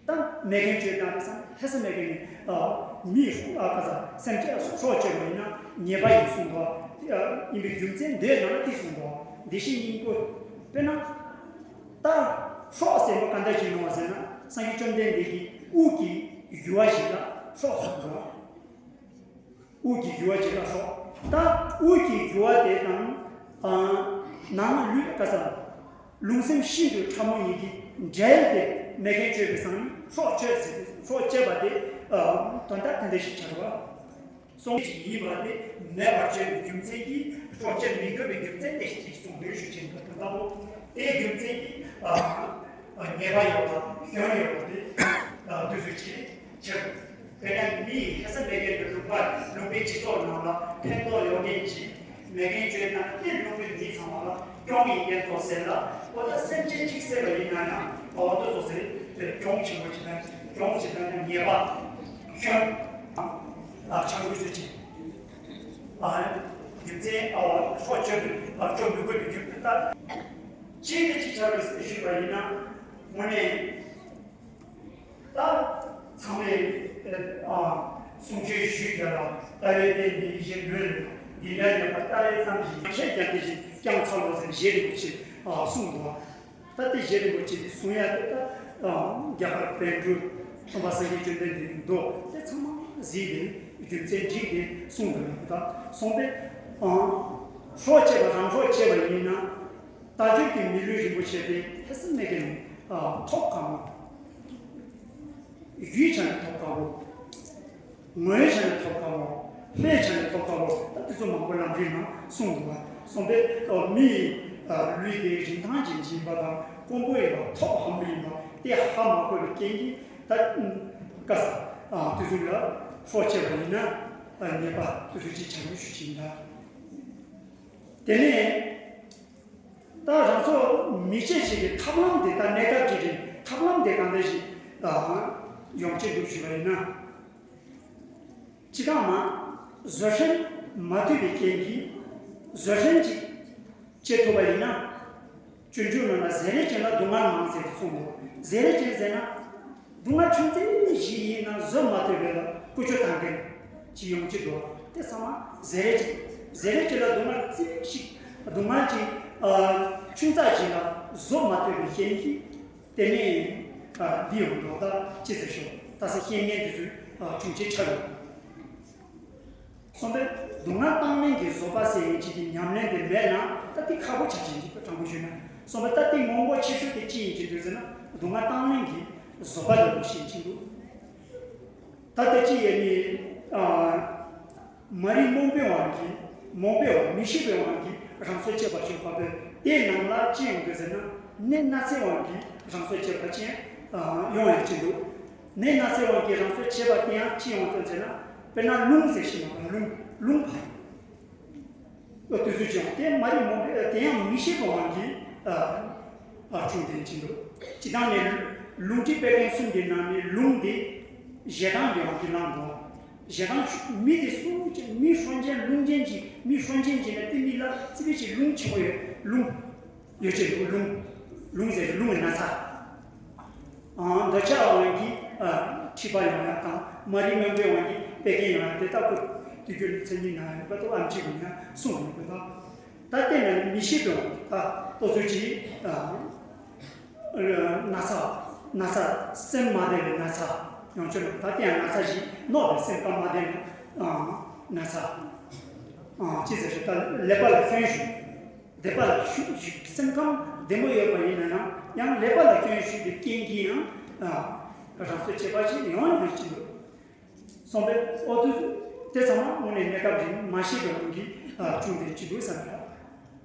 དང་མེད་མཁན་བཅོས་བཏང་བའི་སང་ལྷ་ས་མེད་མཁན་གྱི་མི་ཨ་ཁ་ས་སེམས་ཅན་སྲོག་བཅོས་པ་ཡིན་ན་ཉེས་པ་ཡིན་གསུངས་པ་ཡིན་པའི་རྒྱུ་མཚན་འདོད་ན་དེ་གསུངས་པ་འདི་ཤེས་སྙིང་པོ་དཔེར་ན། ད་སྲོག་ཟེར་བ་ག་འདྲ་ཞིག་ཡོང་བ་ཟེར་ན་སངས་རྒྱས་བཅོམ་ལྡན་འདས་ཀྱི་དབུགས་ཀྱི་རྒྱུ་བ་ཞིག་ལ་སྲོག་གསུངས་འདུག་དབུགས་ཀྱི་རྒྱུ་བ་ཞིག་ལ་སྲོག་ད་དབུགས་ཀྱི་རྒྱུ་བ་དེ་དང་ནང་ལུས་ཀ་ས་རླུང་སེམས་ཤིན་ཏུ་ཕྲ་མོ་གཉིས་ཀྱི་འབྲེལ་ཏེ་མེ་རྐྱེན་བཅོས་པའི་སང་སྲོག་བཅད་ཟེར་སྲོག་བཅད་པ་དེ་དོན་དག་དེ་འདྲ་ཞིག་ཆགས་པ། སོང་ཞིག་ཡིན་པ་དེ་མེད་པར་བཅོས་པའི་རྒྱུ་མཚན་གྱིས་སྲོག་བཅད་མི་དགོས་པའི་རྒྱུ་མཚན་དེ་ཞིག་གསུངས་འདུག་ཞུ་ཆེན་པོ་དེ་ལྟ་བུ་དེའི་རྒྱུ་མཚན་གྱིས་ཉེས་པ་ཡོད་པ་སྐྱོན་ཡོད་པ་དེ་དུས་སུ་ཆེ་ཆེར་དཔེར་ན་མིའི་ལྷ་ས་མེ་རྐྱེན་དུ་ལུང་པ་ལུང་པའི་སྤྱི་ཚོགས་ནང་ལ་ཕན་ཐོགས་ཡོད་མཁན་གྱི་མེ་རྐྱེན་བཅོས་ན་དེ་ལུང་པའི་མི་ཚང་མ་ལ་སྐྱོན་ཡིན་མཁན་ཚོ་ཟེར་ལ་འོ་ད་སེམས་ཅན་གཅིག་བསད་པ་ཡིན་ན་ཡང་འོ་དོ་ཚོ་ཟེར་སྐྱོན་ཆེན་པོ་ཅིག་དང་སྐྱོན་ཅིག་དང་ཉེས་པ་སྐྱོན། ཨ་ཆགས་དགོས་ཚུལ་གྱིས། ཨ་རྒྱུ་མཚན་ཨ་བ་སྲོག་གཅོད་པའི་ཨ་གཅོད་མི་དགོས་པའི་རྒྱུ་མཚན་ལྟར། ཅིའི་ཕྱིར་ཆགས་པའི་ཞུས་པ་ཡིན་ན། དངོས་གནས་ད་ཚང་མས་ཨ་གསུང་ཆོས་ཞུས་ཀྱང་ལ་ལྟ་བའི་རྟེན་འདི་ཡིད་བཞིན་ལུས་ལ་འདི་འདྲ་ཡོད་པ་ལྟ་བའི་ཙམ་ཞིག་ཆད་ཀྱང་དེ་བཞིན་བསྐྱངས་ཚར་ལོ་ཟེར་ཞེས་རིན་པོ་ཆེ་གསུངས་འདུག་ད་ལྟའི་ཞལ་རིན་པོ་ཆེ་འདི་གསུང་ཡ་དེ་ད་རྒྱ་གར་པཎ་གྲུབ་སྟོན་པ་སངས་རྒྱས་བཅོམ་ལྡན་འདས་ཀྱི་མདོ་དེ་ཚང་མ་གཟིགས་ཏེ་རྒྱུ་མཚན་བསྒྲིགས་ཏེ་གསུངས་འདུག་ད་གསུངས་པས་སྲོག་བཅད་པ་རང་སྲོག་བཅད་པ་ཡིན་ན་ད་ཆོས་ཀྱི་མི་ལུས་རིན་པོ་ཆེ་དེ་ལྷ་ས་མེད་མཁན་ཐོབ་དཀའ་མོ། ཡུལ་ཆ་ནས་ཐོབ་དཀའ་མོ། ངོས་ཆ་ནས་ཐོབ་དཀའ་བོ། ལྷས་ཆ་ནས་ཐོབ་དཀའ་བོ། ད་དེ་ཚོ་མང་པོ་ལམ་རིམ་ནང་གསུངས་འདུག་བ། གསུངས་པས་མི་ཡི་ལུས་དེ་རིན་ཐང་ཅན་ཅིག་ཡིན་པ་དང་དཀོན་པོ་ཡིན་པ་ཐོབ་ཧམ་པོ་ཡིན་པ་དེ་ཧ་མ་གོ་བའི་རྐྱེན་གྱིས་ད་ཀ་ས་དེ་ཚོ་ལ་སྲོག་བཅད་པ་ཡིན་ན་ཉེས་པ་དེ་ཚོ་ཅིག་བྱ་རྒྱུ་ཞུ་ཅིག་ཡིན་ད། དེ་ནས། ད་རང་ཚོ་མི་སྐྱེ་བྱེད་ཀྱི་ཐབས་ལམ་དེ་དང་གནས་སྐབས་ཀྱི་རིང་ཐབས་ལམ་དེ་གང་འདྲ་ཞིག་ཡོང་ཆེད་འདུག་ཞུས་པ་ཡིན་ན། སྤྱི་བཏང་མ་བཟོད་བསྲན་མ་ཐུབ་པའི་རྐྱེན་གྱིས་བཟོད་བསྲན་ཅིག་བྱེད་ཐུབ་པ་ཡིན་ན། སྤྱོད་འཇུག་ནང་ལ་བཟེ་རེ་ཅན་ལ་སྡུག་བསྔལ་མང་ཟེར་གསུངས་འདུག་བཟེ་རེ་ཅན་ཟེར་ན། སྡུག་བསྔལ་ཆུང་ཙག་ཞིག་ཡིན་ན་བཟོད་མ་ཐུབ་པའི་ལ་ཀུ་ཅོ་བཏང་མཁན་ཅིག་ཡོང་གི་འདུག་དེ་ཚང་མ་བཟེ་རེ་ཅན། བཟེ་རེ་ཅན་ལ་སྡུག་བསྔལ་ཙིག་ཞིག་སྡུག་བསྔལ་ཅིག་ཨ་ཆུང་ཙག་ཅིག་ལ་བཟོད་མ་ཐུབ་པའི་རྐྱེན་གྱིས་དེ་ནས་ཨ་འདི་ཡོང་འདུག་ད་ཅི་ཟེར་ཞོག་ད་ས་རྐྱེན་ངན་དེ་ཚོའི་ཨ་བྱུང་བྱེད་ཆགས་ཡོང་། གསུངས་པས་སྡུག་བསྔལ་བཏང་ལེན་གྱི་བཟོད་པ་ཟེར་ཡིན་གཅིག་གི་ཉམས་ལེན་དེ་མེད་ན་ད་དེ་ཁག་པོ་ཆགས་ཀྱི་འཇིག་པ་དྲང་པོ་ཞུས་ན། གསུངས་པས་ད་དེ་སྔོན་འགོག་ཆེ་ཤོས་དེ་ཅི་ཡིན་གྱི་འདུག་ཟེར་ན་སྡུག་བསྔལ་བཏང་ལེན་གྱི་བཟོད་པ་ལ་འདུག་ཤེས་ཀྱི་འདུག་ད་དེ་ཅི་ཡིན་ནི། མ་རིག་རྨོངས་པའི་དབང་གིས་རྨོངས་པའི་དབང་མི་ཤེས་པའི་དབང་གིས་རང་སྲོག་བཅད་པ་ཞིག་བབས་པས་དེའི་ནང་ལ་ཅི་ཡོང་གི་ཟེར་ན་གནས་ན་ཚའི་དབང་གིས་རང་སྲོག་བཅད་པ་ཅན་ཡོང་ཡོད་ཀྱི་འདུག་གནས་ན་ཚའི་དབང་གིས་རང་སྲོག་བཅད་པ་དེ་ཡང་ཅི་ཡོང་དོན་ཟེར་ན་དཔེར་ན་རླུང་ཟེར་ཞིག་མ་པ་རླུང་རླུང་བ། ཨོ་དུས་ཚོད་ཅིག་དེ་མ་རིག་རྨོངས་པའི་དེ་ཡང་མི་ཤེས་པའི་དབང་གིས་ཨ་བྱུང་དེ་ཅི་འདུག་སྤྱི་བཏང་ནས་ལུང་ཁྲིད་དཔེ་རྒན་གསུམ་གྱི་ནང་ནས་ལུང་འདི་ཞེ་སྡང་གི་དབང་གིས་བླངས་འདུག་ཞེ་སྡང་ཆུ་མི་དེ་སུ་ཅིག་མི་ཧྲོན་ཅན་རླུང་ཅན་གྱི་མི་ཧྲོན་ཅན་གྱི་ན་དེ་མི་ལ་ཙི་པི་ཅིག་རླུང་ཆེན་པོ་ཡོད་རླུང་ཡོད་ཅེས་འདུག་རླུང་རླུང་ཟེར་རླུང་གི་ན་ཚ། འདོད་ཆགས་དབང་གིས་ཁྲིད་པ་ཡོང་ཡག་དང་མ་རིག་རྨོངས་པའི་དབང་གིས་དཔེ་རྒན་ཡོང་ཡག་དེ་ལྟ་བུ་དུས་རྒྱུན་མཚན་ཉིད་ན་ཡོད་པ་དང་ཨམ་ཆི་གུ་ཡང་གསུངས་ཡོད་པ་དང་། ད་ལྟའི་ནང་མི་ཤེས་དང་ད་ལྟོ་ཚོད་ཀྱི་ན་ཚ་ན་ཚ་སེམས་མ་བདེ་བའི་ན་ཚ་ཡོང་ཆོག་ད་ལྟའི་ན་ཚ་ཞིག་རྣོ་བའི་སེམས་ཁམས་མ་བདེ་བའི་ན་ཚ་ཅི་ཟེར་ཞིག་ད་ཀླད་པ་ལ་སྐྱོན་ཞིག་བདེ་བ་ལ་ཞུགས་ཞིག་སེམས་ཁམས་བདེ་མོ་ཡོད་པ་ཡིན་ན་ཡང་ཡང་ཀླད་པ་ལ་སྐྱོན་ཞིག་གི་རྐྱེན་གྱིས་ཡང་རང་སྲོག་བཅད་པ་ཞིག་ཡོང་ཡང་ཡོང་གི་འདུག་གསུངས་པས་ཨོ་དུས་དེ་ཚང་མ་དངོས་གནས་གནས་སྐབས་རིང་མ་ཤེས་པའི་དབང་གིས་བྱུང་བའི་ཅི་འདུག་བསམ་པ།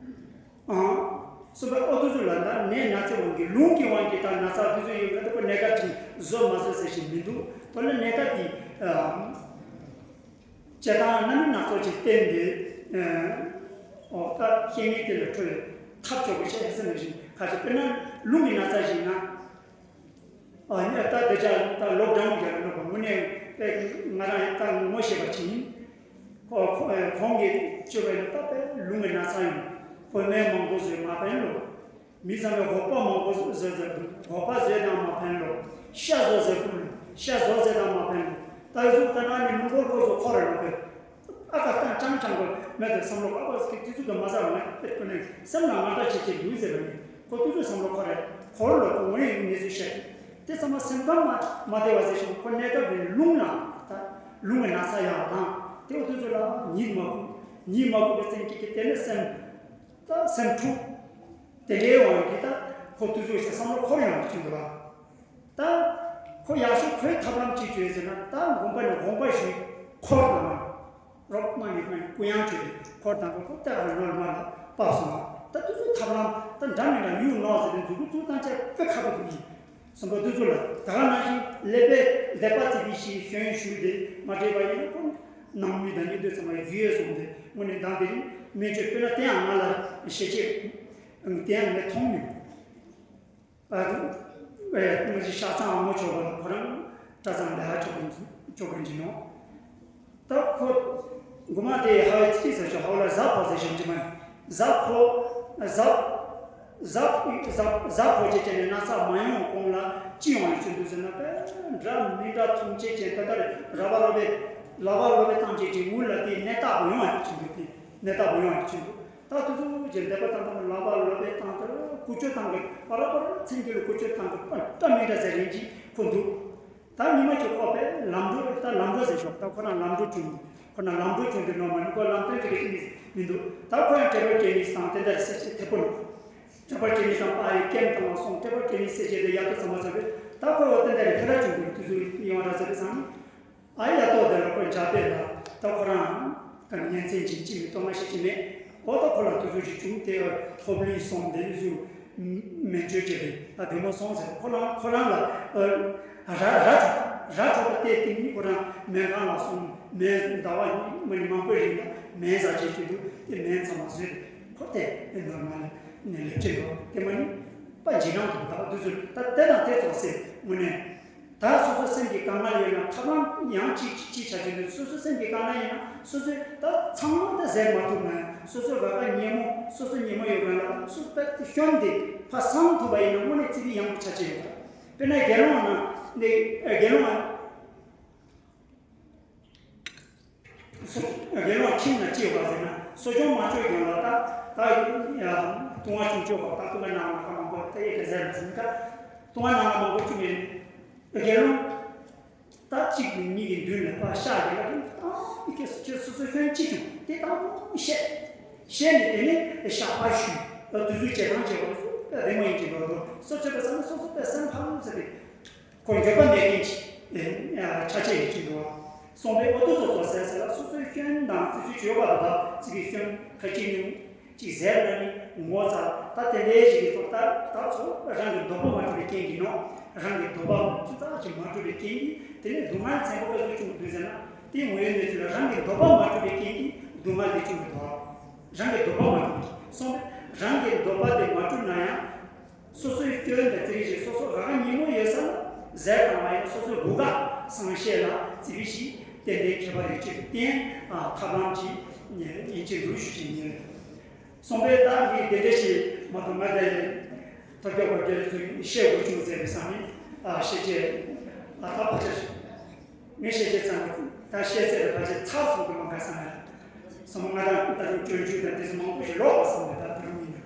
ཨང་། གསུམ་པ་ཨོ་དུ་ཚོ་ལ་ད་ནད་ན་ཚའི་དབང་གིས་ལུང་གི་དབང་གིས་ད་ན་ཚ་དུས་ཚོད་ཡོད་ན་ད་ཁོ་གནས་སྐབས་ཀྱི་བཟོ་མ་བཟོ་ཟེར་ཞིག་མི་འདུག་དོ་ན་གནས་སྐབས་ཀྱི་བྱེད་སྟངས་རྣམ་སྨིན་སྣ་ཚོགས་ཀྱིས་བསྟན་ཏེ། ཨོ་ད་རྐྱེན་ངན་དེ་ལས་གྲོལ་བའི་ཐབས་སྐྱོ་པོ་བཤད་ཟེར་ནས་བཞིན་ཁ་ཅིག་དཔེར་ན་ལུང་གི་ན་ཚ་ཞིག་ན། ཨ་ནི་ད་དེ་ཆ་ད་ལོག་ཌའུན་རྒྱག་ནོ་ག་དངོས་གནས་དཔེ་ང་རང་ད་ངོ་ཤེས་པ་ཅིག་ཡིན། ཁོ་ཁོ་ཁོང་གིས་བཅོས་པའི་ད་དཔེ་ལུང་གི་ན་ཚ་ཡོང་བུད་མེད་མང་པོ་བཟོས་མ་ཕན་ལོ། མི་ཚང་མས་སྒོག་པ་མང་པོ་བཟོས་ཟེར་འདུག་སྒོག་པ་བཟོས་དང་མ་ཕན་ལོ། ཤ་བཟོ་ཟེར་འདུག་ཤ་བཟོ་ཟེར་དང་མ་ཕན་ལོ། ད་གཟུགས་ལྟ་ན་ནི་ལུང་སྐོར་སྐོར་བཟོ་ཁོ་ར་ལོ་པས། ཨ་ཀ་ཏང་ཅང་ཅང་གི་མེད་དེ་བསམ་བློ་ཨ་ཀ་སྐད་དུས་ཚོད་དུ་མ་ཟ་བ་ནས་དེ་ནས་སེམས་ལ་ང་འདྲ་བྱེད་ཀྱི་ཡོད་ཟེར་བ་ནི་ཁོ་དུས་ཚོད་བསམ་བློ་ཁོ་རེ་ཁོར་ལོ་ཁོ་ངོས་ཡིན་ངེས་ཚུལ་བཤད། དེ་ཚང་མ་སེམས་ཁམས་མ་མ་བདེ་བ་ཟེར་ཞིང་ཁོ་གནས་སྐབས་རིང་ལུང་ལ་ད་ལུང་གི་ན་ཚ་ཡང་དང་དེ་འོ་དུས་ཚོད་ལ་ཉིད་མ་གུས་ཉིད་མ་གུས་པའི་སེམས་ཀྱི་དེ་ནས་སེམས་ད་སེམས་འཁྲུག་དེ་འདྲའི་དབང་གིས་ད་ཁོ་དུས་ཚོད་ཟེར་བསམ་བློ་ཁོར་ཡང་བྱུང་འདུག་ལ། ད་ཁོ་ཡག་ཤོས་ཁོའི་ཐབས་ལམ་གཅིག་བྱོས་ཟེར་ན་ད་དགོངས་པ་ནས་དགོངས་པ་ཞུས་ཁོར་དང་མ་རོགས་མ་ནས་མ་ནས་གུ་ཡངས་བྱོས་ཏེ་ཁོར་དང་ཁོ་ཁོ་ལྟ་བ་ནོར་མ་ལ་བབས་སོང་བ་ད་དུས་ཚོད་ཐབས་ལམ་ད་འདྲ་མི་འདྲ་ཡུལ་ནོར་ཟེར་ཏེ་མཛུབ་གུ་བཙུགས་སྟངས་བཅས་དཔེ་ཁག་པོ་འདུག་ཡིན། གསུམ་པ་དུས་ཚོད་ལ་ད་ག་ནང་བཞིན་ཀླད་པའི་བཟླས་པ་བརྩི་བའི་ཞིག་སྐྱོན་ཞུས་ཏེ་མ་འདྲེས་པ་ཡིན་ན་ཁོ་ནང་མི་དང་གཉེན་འདོད་ཚང་མ་རྒྱུས་ཡོད་སོང་སྟེ་དངོས་གནས་དང་དེ་རིང་སྨན་བཅོས་དཔེར་ན་དེ་ཡང་ང་ལ་ཞེ་ཆེ་དེ་ཡང་ངས་མཐོང་མྱོང་། ཨ་ཨེ་ང་ཚོའི་ཤ་ཚང་ཨ་མོ་ཆོག་པ་ལ་ཁོ་རང་གྲྭ་ཚང་ལས་ཧ་ཆོག་གིན་ཆོག་གིན་གྱི་ནོ། ད་ཁོ་དགུ་མ་དེ་ཧ་ཝའི་ཚིག་ཟེར་ཆོག་ཧ་ཝ་ལ་གཟའ་ཕོག་ཟེར་ཞིག་ཅི་མ་གཟའ་ཕོག་གཟའ་གཟའ་གཟའ་གཟའ་ཕོག་ཅེས་བྱས་ནས་ན་ཚ་མ་ཡོང་གོང་ལ་ཅི་ཡོང་ཡ་ཅི་འདུག་ཟེར་ན་དཔེ་འདྲ་མི་འདྲ་མཐོང་ཆེས་ཅན་ད་ལྟར་ར་བ་རོ་བའི་ལ་བ་རོ་བའི་བཏང་ཆེས་ཅན་དངུལ་ལ་དེའི་ནད་རྟགས་པོ་ཡོང་ཡ་ཅི་འདུག་དེ་ནད་རྟགས་པོ་ཡོང་ཡ་ཅི་འདུག་ད་དུས་ཚོད་ཀྱི་འདས་པ་དང་དང་ལག་པ་ལོ་པའི་སྟངས་དེར་ཀུ་ཅོ་བཏང་གི་པ་ར་པ་ར་མཚན་རྒྱུད་ལ་ཀུ་ཅོ་བཏང་གི་པ་ཏྲ་མི་འདྲ་ཟེར་རིན་གྱིས་ཁོ་འདུག་ད་ཉི་མ་ཅིག་ཁོག་པས་ལམ་འགྲོ་ད་ལམ་འགྲོ་ཟེར་ཞོག་ད་ཁོ་རང་ལམ་འགྲོ་བྱུང་འདུག་ཁོ་རང་ལམ་འགྲོ་བྱུང་འདུག་ནོ་མ་ནི་ཁོ་ལམ་སྟོན་ཅིག་གི་ཅི་མི་འདུག་ད་ཁོ་ཡང་ཊེ་བལ་ཊེ་ནིས་དང་དེ་འདྲ་སེ་ཆེ་ཐེ་པོ་འདུག་ཊེ་བལ་ཊེ་ནིས་དང་པ་ཡི་ཀེམ་བཏང་བ་སོང་ཊེ་བལ་ཊེ་ནིས་སེ་ཆེ་དེ་ཡག་ཏུ་ཚང་མ་ཚང་པས་ད་ཁོ་འོ་དེ་འདྲ་རེ་ཕེ་ར་བྱུང་འདུག་དུས་ཚོད་ཡོང་བ་ར་ཟེར་བས་སང་ནི། ཨ་ཡ་ཏོ་དེ་ལ་ཁོ་འཇའ་དཔལ་ལ་ད་ཁོ་རང་ག་ནི་གཉན་ཚན་ཅིག་ཅི་མི་གཏོང་ང་ཤེས་ཀྱི་མེད། འོ་ད་ཁོ་ལ་དུས་ཚོད་ཅིག་བྱུང་སྟེ་ཐོབ་ལུས་སོང་སྟེ་ཡུ་སུ་མེ་མཆོད་བྱས་ཏེ་ད་བདེ་མོ་སོང་ཟེར་ཁོ་རང་ཁོ་རང་ལ་ཨ་ར་ར་ར་གྲོགས་པ་བལྟས་ཏེ་ནི་ཁོ་རང་སྨན་ཁང་ལ་སོང་སྨན་ཟླ་བ་མ་ནི་མང་པོའི་རིང་ལ་སྨན་ཟ་བྱེད་ཀྱི་འདུག་དེ་སྨན་ཚང་མ་ཟོས་ཏེ་ཁོ་དེ་ནོར་མ་ལ་ནས་ལེབ་ཀྱི་འདུག་དེ་མ་ནི་པ་འཇིགས་སྣང་དུ་ད་དུས་ཚོད་ད་དེ་དང་དེ་ཚོགས་སེ་དངོས་གནས། ད་སོ་སོ་སེམས་ཀྱི་དཀའ་ངལ་ཡོད་ན་ཐབས་ལམ་ཡང་གཅིག་གཅིག་བྱ་རྒྱུ་འདུག་སོ་སོ་སེམས་ཀྱི་དཀའ་ངལ་ཡིན་ན་སོ་སོས་ད་ཚང་མ་ད་ཟེར་མ་ཐུབ་ན་སོ་སོ་ར་ཁ་ཉེ་མོ་སོ་སོ་ཉེ་མོ་ཡོད་མཁན་ལ་སོ་སོ་ད་ཤོན་ཏེ་ཕ་སང་ཐུབ་པ་ཡིན་ན་དངོས་གནས་ཚིག་གི་ཡང་པོ་ཆ་ཆེ་ཡོད། དཔེར་ན་དགེ་སློང་ན་འདི་དགེ་སློང་ན། དགེ་སློང་ཁྱིམ་ན་སྐྱེས་པ་ཟེར་ན་གསོ་སྐྱོང་མ་བཅོས་ཀྱང་ལ་ད་ད་ལྟུང་བ་ཅུང་ཆོག་པ་ད་ལྟུང་བ་ནང་ལ་མང་པོ་ད་ཡེ་ག་ཟེར་མ་ཟིན་ད་ལྟུང་བ་ནང་ལ་མང་པོ་བཅུག་ནས་དགེ་སློང་ད་གཅིག་གིས་གཉིས་ཀྱི་མདུན་ལ་ཕར་ཤག་གི་ལ་ད་ཁྱེད་ཁྱེད་སོ་སོ་ཁྱོད་གཅིག་བྱུང་དེ་ད་བཤད་བཤད་ནས་དེ་ནས་ཤག་པ་ཞུས་ད་དུས་ཚོད་བྱེད་སྟངས་བྱེད་པ་རེ་མོ་ཡིན་གྱི་འགྲོ་འགྲོ་སོ་སོ་བས་བསམ་ན་སོ་སོ་བས་སེམས་ཕམ་ཟེར་ཏེ། ཁོ་འགྱོད་པ་མེད་མཁན་གྱི་ཆ་ཆེ་ཡིན་གྱི་འདུག་གསུངས་པས་འོ་དུ་ཚོ་ཚོ་ཟེར་ཟེར་ལ་སོ་སོའི་སྐྱོན་དང་རྩི་ཚུལ་བརྗོད་པ་དང་ཚིག་གི་སྐྱོན་ཁ་ཅིག་ཉུང་ཅིག་ཟེར་ན་ནི་ངོ་ཚ་ད་དེ་འདྲའི་ཞིག་གི་ཐོག་ད་ད་ཚོ་རང་གི་འདོད་པ་མ་གྲུབ་པའི་རྐྱེན་གྱིས་ནོ། རང་གི་འདོད་པ་ཚུ་ཚ་ཅིག་མ་གྲུབ་པའི་རྐྱེན་གྱིས་དེ་ནས་སྡུག་བསྔལ་ཚན་པོ་ཀ་ཚོད་བྱུང་གི་འདུག་ཟེར་ན་དེ་ངོ་ཡོད་གནས་ཚུལ་ལ་རང་གི་འདོད་པ་མ་གྲུབ་པའི་རྐྱེན་གྱིས་སྡུག་བསྔལ་དེ་བྱུང་གི་འདུག་རང་གི་འདོད་པ་མ་གྲུབ་གསུངས་པས་རང་གི་འདོད་པ་དེ་མ་གྲུབ་ན་ཡང་། སོ་སོའི་སྐྱོན་དང་རྩིས་རིག་ཅིག་སོ་སོ་རང་ཉིན་མོ་ཡོད་ས་ལ་ཟེར་དང་བ་ཡིན་སོ་སོའི་གོ་སྐབས་སང་ཤེས་ལ་རྩིས་རིག་ཞིག་ཏན་ཏན་ཁྱད་པར་རིག་ཅིག་བསྟན་ཐབས་ལམ་ཅིག་ཡིན་ཅིག་འདུག་ཞུ་ཅིག་ཉེར་གསུངས་པས་ད་ངས་དེ་འདྲ་ཞིག་མ་གཏོགས་ང་དེ་ཐབས་སྐྱོ་བར་དེ་ཚོ་བཤད་དགོས་བྱུང་ཟེར་བའི་བསམ་ནས་བཤད་ཅེས་ད་བར་ཆ་ཞིག་ངས་བཤད་ཅེས་ཙམ་ད་བཤད་ཚད་ལ་བར་ཆ་ཚར་སོང་གི་མ་ག་བསམ་ཡ། སོ་མ་ང་དང་ད་དུང་སྤྱོད་འཇུག་དང་དེ་ཚོ་མང་པོ་ཞིག་ལོག་པ་སོང་བས་ད་དུང་ཡིན་ན་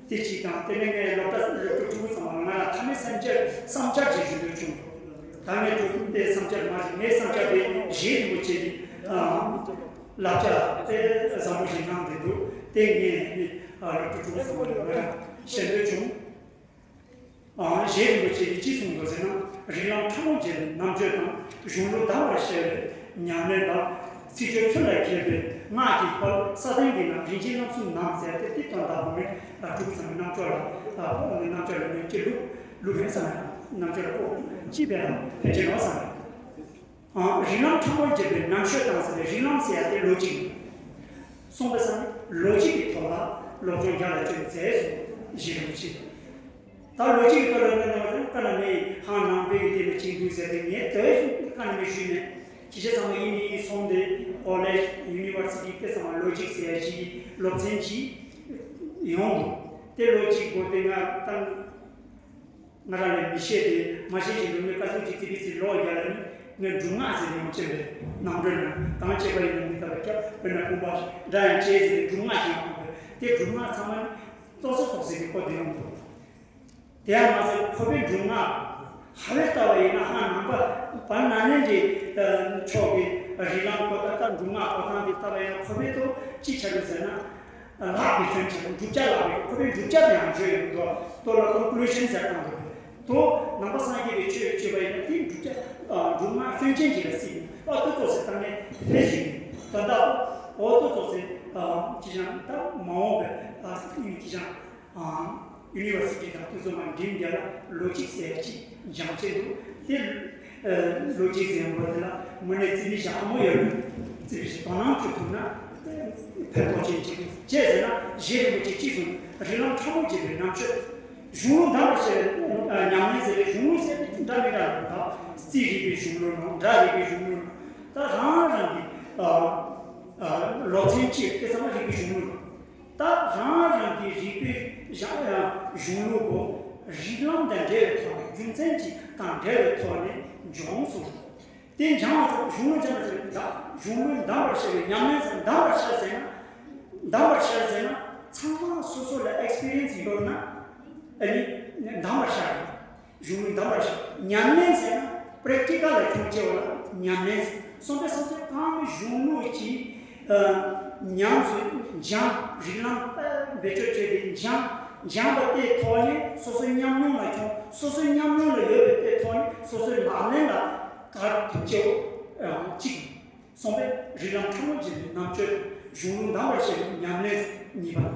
དེ་གཅིག་དང་དེ་ནས་ངས་སློབ་གྲྭ་སློབ་ཕྲུག་ཕྲུ་གུ་ཚང་མ་ལ་ང་ལ་ཐ་མའི་སེམས་ཅན་བསམ་འཆར་ཅིག་ཞུ་འདོད་བྱུང་། ད་ངས་སྤྲོ་པོ་དེ་བསམ་འཆར་མ་ཞིག་ངའི་བསམ་འཆར་དེ་རྗེ་རིན་པོ་ཆེ་གི་བསླབ་བྱ་དེ་བཟང་པོ་ཞིག་གནང་བསྡད་འདུག་དེ་ངས་སློབ་ཕྲུག་ཕྲུ་གུ་ཚང་མ་ལ་ང་ལ་བཤད་འདོད་བྱུང་། ཨང་། རྗེ་རིན་པོ་ཆེ་གིས་ཅི་གསུངས་འདུག་ཟེར་ན། རིགས་ལམ་ཕྲ་མོ་བརྗེ་བའི་རྣམ་དཔྱོད་དང་། གཞུང་ལུགས་དར་བར་བཤད་པའི་ཉམས་ལེན་དང་། ཚིག་བརྗོད་ཚུལ་ལ་མཁས་པའི་ སྔགས་ཀྱི་དཔལ་ས་སྟེང་གི་ནང་རིན་ཆེན་རྣམ་གསུམ་ནང་ཟེར་ཏེ་དེ་དོན་དག་བུ་མེད་ལ་དྲུག་ཙམ་རྣམ་དཔྱོད་ལ་ལ་ཕོག་ནས་རྣམ་དཔྱོད་ལ་ནས་ཀྱི་ལུགས་ལུགས་རིང་ཙམ་རྣམ་དཔྱོད་ལ་ཕོག་ཅི་བས་ལ་ཕན་ཆེ་ནོ་བསམ། རིགས་ལམ་ཕྲ་མོར་འབྱེད་པའི་རྣམ་དཔྱོད་དང་ཟེར་བའི་རིགས་ལམ་ཟེར་ཡ་དེ་ལོ་ཇིག་ཡིན། གསུངས་པ་སང་ལོ་ཇིག་གི་ཐོག་ལ་སློབ་སྦྱོང་རྒྱ་ལ་བསྐྱོད་མཛད་སོང་ཞེས་རིན་པོ་ཆེ། ད་ལོ་ཇིག་གི་ཐོག་ལ་ནི་ནང་དུ་ཀ་ན་མེ་ཧང་ནང་པའི་གི་དེ་ནི་ཅིང་དུ་ཟེར་ཏེ་ངས་དོན་ཀ་ན་མེ་ཞུས་ནས་ཅི་བྱེད་ཚང་མ་ཡིན་ནི་སོང་སྟེ་ཀོ་ལེཇ་ཡུ་ནི་ཝར་སི་ཊི་དེ་ཚང་མ་ལོ་ཇིག་ཟེར་ཡ་ཅིག་སློབ་ཚན་ཅིག་ཡོང་འདུག་དེ་ལོ་ཇིག་གོ་དེ་ང་ཏང་ང་རང་ལས་མི་ཤེས་ཏེ་མ་ཤེས་ཤིང་འདུག་ནས་ཀ་ཚོད་ཅིག་ཙི་པི་ཙི་ལོག་རྒྱ་ལ་ནི་ངས་སྒྲུབ་སྔགས་ཟེར་ནས་ཡོང་ཅེས་པའི་ནང་དོན་ནང་གང་བྱེད་པ་ཡིན་ན་མི་ལྟ་བ་སྐྱབས་དཔེར་ན་བུམ་པ་འདྲ་ཡང་བྱེད་ཟེར་ནས་སྒྲུབ་སྔགས་ཤིག་ཡོང་བས་དེ་སྒྲུབ་སྔགས་ཚང་མ་ནི་ཏོག་ཙམ་ཏོག་ཙམ་གྱི་སྐོར་དེ་ཡོང་འདུག་དེ་ཡང་མ་ཟད་ཁོ་པའི་སྒྲུབ་སྔགས་ཧ་ལས་ལྟ་བ་ཡིན་ན་ཧ་ནང་པ་བར་ན་ནན་གྱི་ཕྱོགས་ཀྱི་རིགས་ལམ་ཁོ་ད་ལྟ་སྒྲུབ་སྔགས་ཁོ་ཐང་དེ་ལྟ་བ་ཡིན་ན་ཁོ་པའི་ཐོག་ཅི་ཆགས་ཡོད་ཟེར་ན། ལྷག་པའི་སྐྱོན་ཆེ་བ་བསྒྲུབ་བྱ་ལྷག་པའི་ཁོ་པའི་བསྒྲུབ་བྱ་དེ་ཡང་བརྗོད་ཡོད་འདུག་དོ་ལ་ཀོན་ཀུ་ལུ་ཤན་ཟེར་སྟངས་འདུག་དོ་ནང་པ་སངས་རྒྱས་པའི་ཆོས་བརྗོད་པ་ཡིན་ན་དེའི་བསྒྲུབ་བྱ་སྒྲུབ་སྔགས་སྐྱོན་ཅན་གྱི་ལ་སྲིད་ཡིན་ཨ་དུ་ཙོགས་སེ་བཏང་ནས་དེ་ཞིག་ཡིན་ད་ལྟ་འོ་དུ་ཙོགས་སེ་ཅི་ཞང་ད་མ་འོངས་པའི་ཨ་ཡིན་ཅི་ཞང་ཡུ་ནི་ཝར་སི་ཊི་དང་དུ་ཙོགས་མ་འགྲིམ་རྒྱ་ལ་ལོ་གཅིག་ཟེར་གཅིག་སྦྱང་བྱེད་འདུག་དེ། ལོ་རྒྱུས་ཟེར་བ་དེ་ལ་དངོས་གནས་རྩིས་མེད་ཞག་ཧ་མོ་ཡོད་རེད། རྩིས་མེད་ཞིག་དོ་སྣང་བྱེད་ཐུབ་ན་ཕན་ཐོགས་ཅན་ཅིག་རེད། ཅེས་ཟེར་ན་གཞི་རིན་པོ་ཆེ་གཅིག་གསུངས། རིགས་ལམ་ཕྲ་མོ་འབྱེད་པའི་རྣམ་དཔྱོད། གཞུང་ལུགས་གདམས་པར་བྱ་བའི་ཉམས་ལེན་ཟེར་བའི་གཞུང་ལུགས་ཟེར་བའི་འདྲ་མི་འདྲ་ལ་རྩིས་རིག་པའི་གཞུང་ལུགས་ནང་སྒྲ་རིག་པའི་གཞུང་ལུགས་ནང་ད་རང་རང་གི་སློབ་ཚན་གཅིག་དེ་ཚང་མ་རིག་པའི་གཞུང་ལུགས་ནང་། ད་རང་རང་གི་རིག་པའི་གཞུང་ལུགས་པོ་རིགས་ལམ་དང་འབྲེལ་བའི་ཐོག་ནས་རྒྱུ་མཚན་གྱི་དང་འབྲེལ་བའི་ཐོག་ནས་སྦྱོང་གསུངས། དེ་སྦྱང་བ་ཙམ་གཞུང་ལུགས་སྦྱང་བ་ཙམ་གཞུང་ལུགས་གདམས་པར་བྱ་བའི་ཉམས་ལེན་ཙམ་གདམས་པར་བྱ་ཟེར་ན་གདམས་པར་བྱ་ཟེར་ན་ཚང་མ་སོ་སོ་ལ་ཨེག་སི་པི་རི་ཡན་སི་ཡོད་ན་ཨ་ནི་གདམས་པར་བྱ་རེད། གཞུང་ལུགས་གདམས་པར་བྱ། ཉམས་ལེན་ཟེར་ན་པེ་རེག་ཊི་ཀལ་ལ་ཁྱོང་བྱེད་པ་ལ་ཉམས་ལེན་ཟེར། སོང་པའི་སོང་ཚེ་གང་གཞུང་ལུགས་ཀྱི་ཉམས་སུ་སྦྱང་རིགས་ལམ་བེད་སྤྱོད་བྱས་ཏེ་སྦྱང་སྦྱང་བ་དེའི་ཐོག་ནས་སོ་སོའི་ཉམས་མྱོང་ལ་ཁྱོང་སོ་སོའི་ཉམས་མྱོང་ལ་ཡོད་པའི་དེའི་ཐོག་ནས་སོ་སོའི་ལག་ལེན་ལ་བཀར་ཐུབ་བྱེད་པ་གཅིག་གསུངས་པས་རིགས་ལམ་ཕྲ་མོ་འབྱེད་པའི་རྣམ་དཔྱོད་གཞུང་ལུགས་གདམས་པར་བྱེད་པའི་ཉམས་ལེན་གཉིས་པ།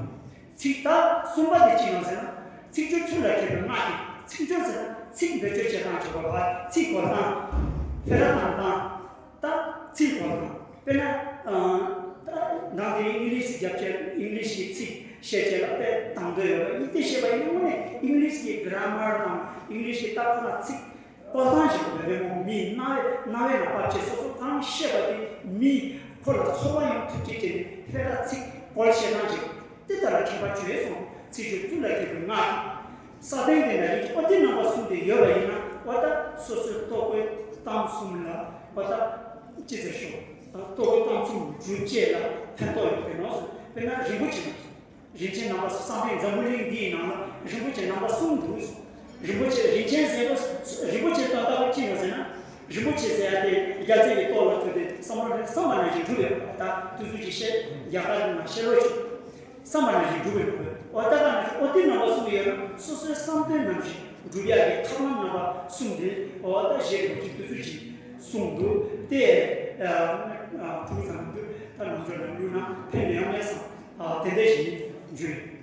ཚིག་དག་གསུམ་པ་དེ་ཅི་ཡང་ཟེར་ན་ཚིག་སྦྱོར་ཚུལ་ལ་མཁས་པའི་སྔགས་ཀྱི་ཚིག་སྦྱོར་ཟེར་ན་ཚིག་བེད་སྤྱོད་བྱེད་སྟངས་བྱེད་པ་ལ་ཚིག་གོ་སྟངས་ཕེ་ར་བཏང་སྟངས་དང་ཚིག་གོ་སྟངས་དཔེར་ན་ད་ནང་དེ་ཨིང་ལིཤ་རྒྱབ་བྱས་ཨིང་ལིཤ་གི་ཚིག་བཤད་བྱས་ལ་དཔེ་དང་དོད་ཡོད་པ་ཡིན་ཏེ་བཤད་པ་ཡིན་ན་དངོས་གནས་ཨིང་ལིཤ་གི་གྷི་ར་མར་དང་ཨིང་ལིཤ་གི་ད་ཁོ་ན་ཚིག་གོ་སྟངས་ཤིག་དགོས་པས་མོ་མིའི་རྣ་བའི་རྣ་བའི་ལ་བབ་བྱས་སོ་སོ་གང་ཤེས་པ་དེ་མིས་ཁོ་ལ་ཚོར་བ་ཡོང་ཐུབ་ཀྱི་དེ་ནི་དཔེ་དག་ཚིག་གོ་བཤད་སྟངས་ཤིག་དེ་ལྟར་མཁས་པ་བྱོས་སོང་ཚིག་སྦྱོར་ཚུལ་ལ་མཁས་པའི་སྔགས་ཀྱི་ས་སྟེང་དེ་ན་རིགས་ཨོ་ཏི་རྣམ་པ་གསུམ་དེ་ཡོད་པ་ཡིན་ན་ཨོ་ད་སོ་སོའི་ལྟོ་གོས་གཏམ་གསུམ་ལ་ཨོ་ད་ཅི་ཟེར་ཤོག་ལྟོ་གོས་གཏམ་གསུམ་སྒྲུབ་བྱེད་ལ་ཕན་ཐོགས་ཡོད་པའི་ནོ་སོ་དཔེར་ན་རིན་པོ་ཆེ། རིན་ཆེན་རྣམ་པ་གསུམ་སྟེ་འཛམ་བུ་གླིང་འདིའི་ནང་ལ་རིན་པོ་ཆེ་རྣམ་པ་གསུམ་འདུག་རིན་པོ་ཆེ་རིན་ཆེན་ཟེར་བ་རིན་པོ་ཆེ་དང་ལྟ་བུ་ཅི་ཡོད་ཟེར་ན། རིན་པོ་ཆེ་ཟེར་ཡ་དེ་རྒྱ་ཚད་ཀྱི་ལྟོ་ལ་ཚུད་དེ་བསམ་པ་བསམ་པ་ནང་བཞིན་འགྲུབ་ཡོད་པ་ད་དུས་ཚོད་ཀྱི་བཤད་རྒྱ་གར་ནང་བཤད་ལོ་ཅིག་བསམ་པ་ནང་བཞིན་འགྲུབ་ཡོད་པ་འོ་ད་ག་ནང་བཞིན་ཨོ་ཏི་རྣམ་པ་གསུམ་ཡོད་ན་སོ་སོའི་བསམ་དོན་ནང་བཞིན་འགྲུབ་ཡ་གི་ཐབས་ལམ་རྣམ་པ་གསུམ་དེ་འོ་ད་བཤད་རིན་པོ་ཆེ་དུས་ཚོད་ཀྱི་གསུང་འདུག་དེ་ཕྲུ་གུ་ཚང་འདུག་ད་ནང་ཆོས་ནང་བླུགས་ན་ཕན་མི་ཡོང་མེད་བསམ་དེ་འདྲ་ཞིག་འཇུ་ཡོད།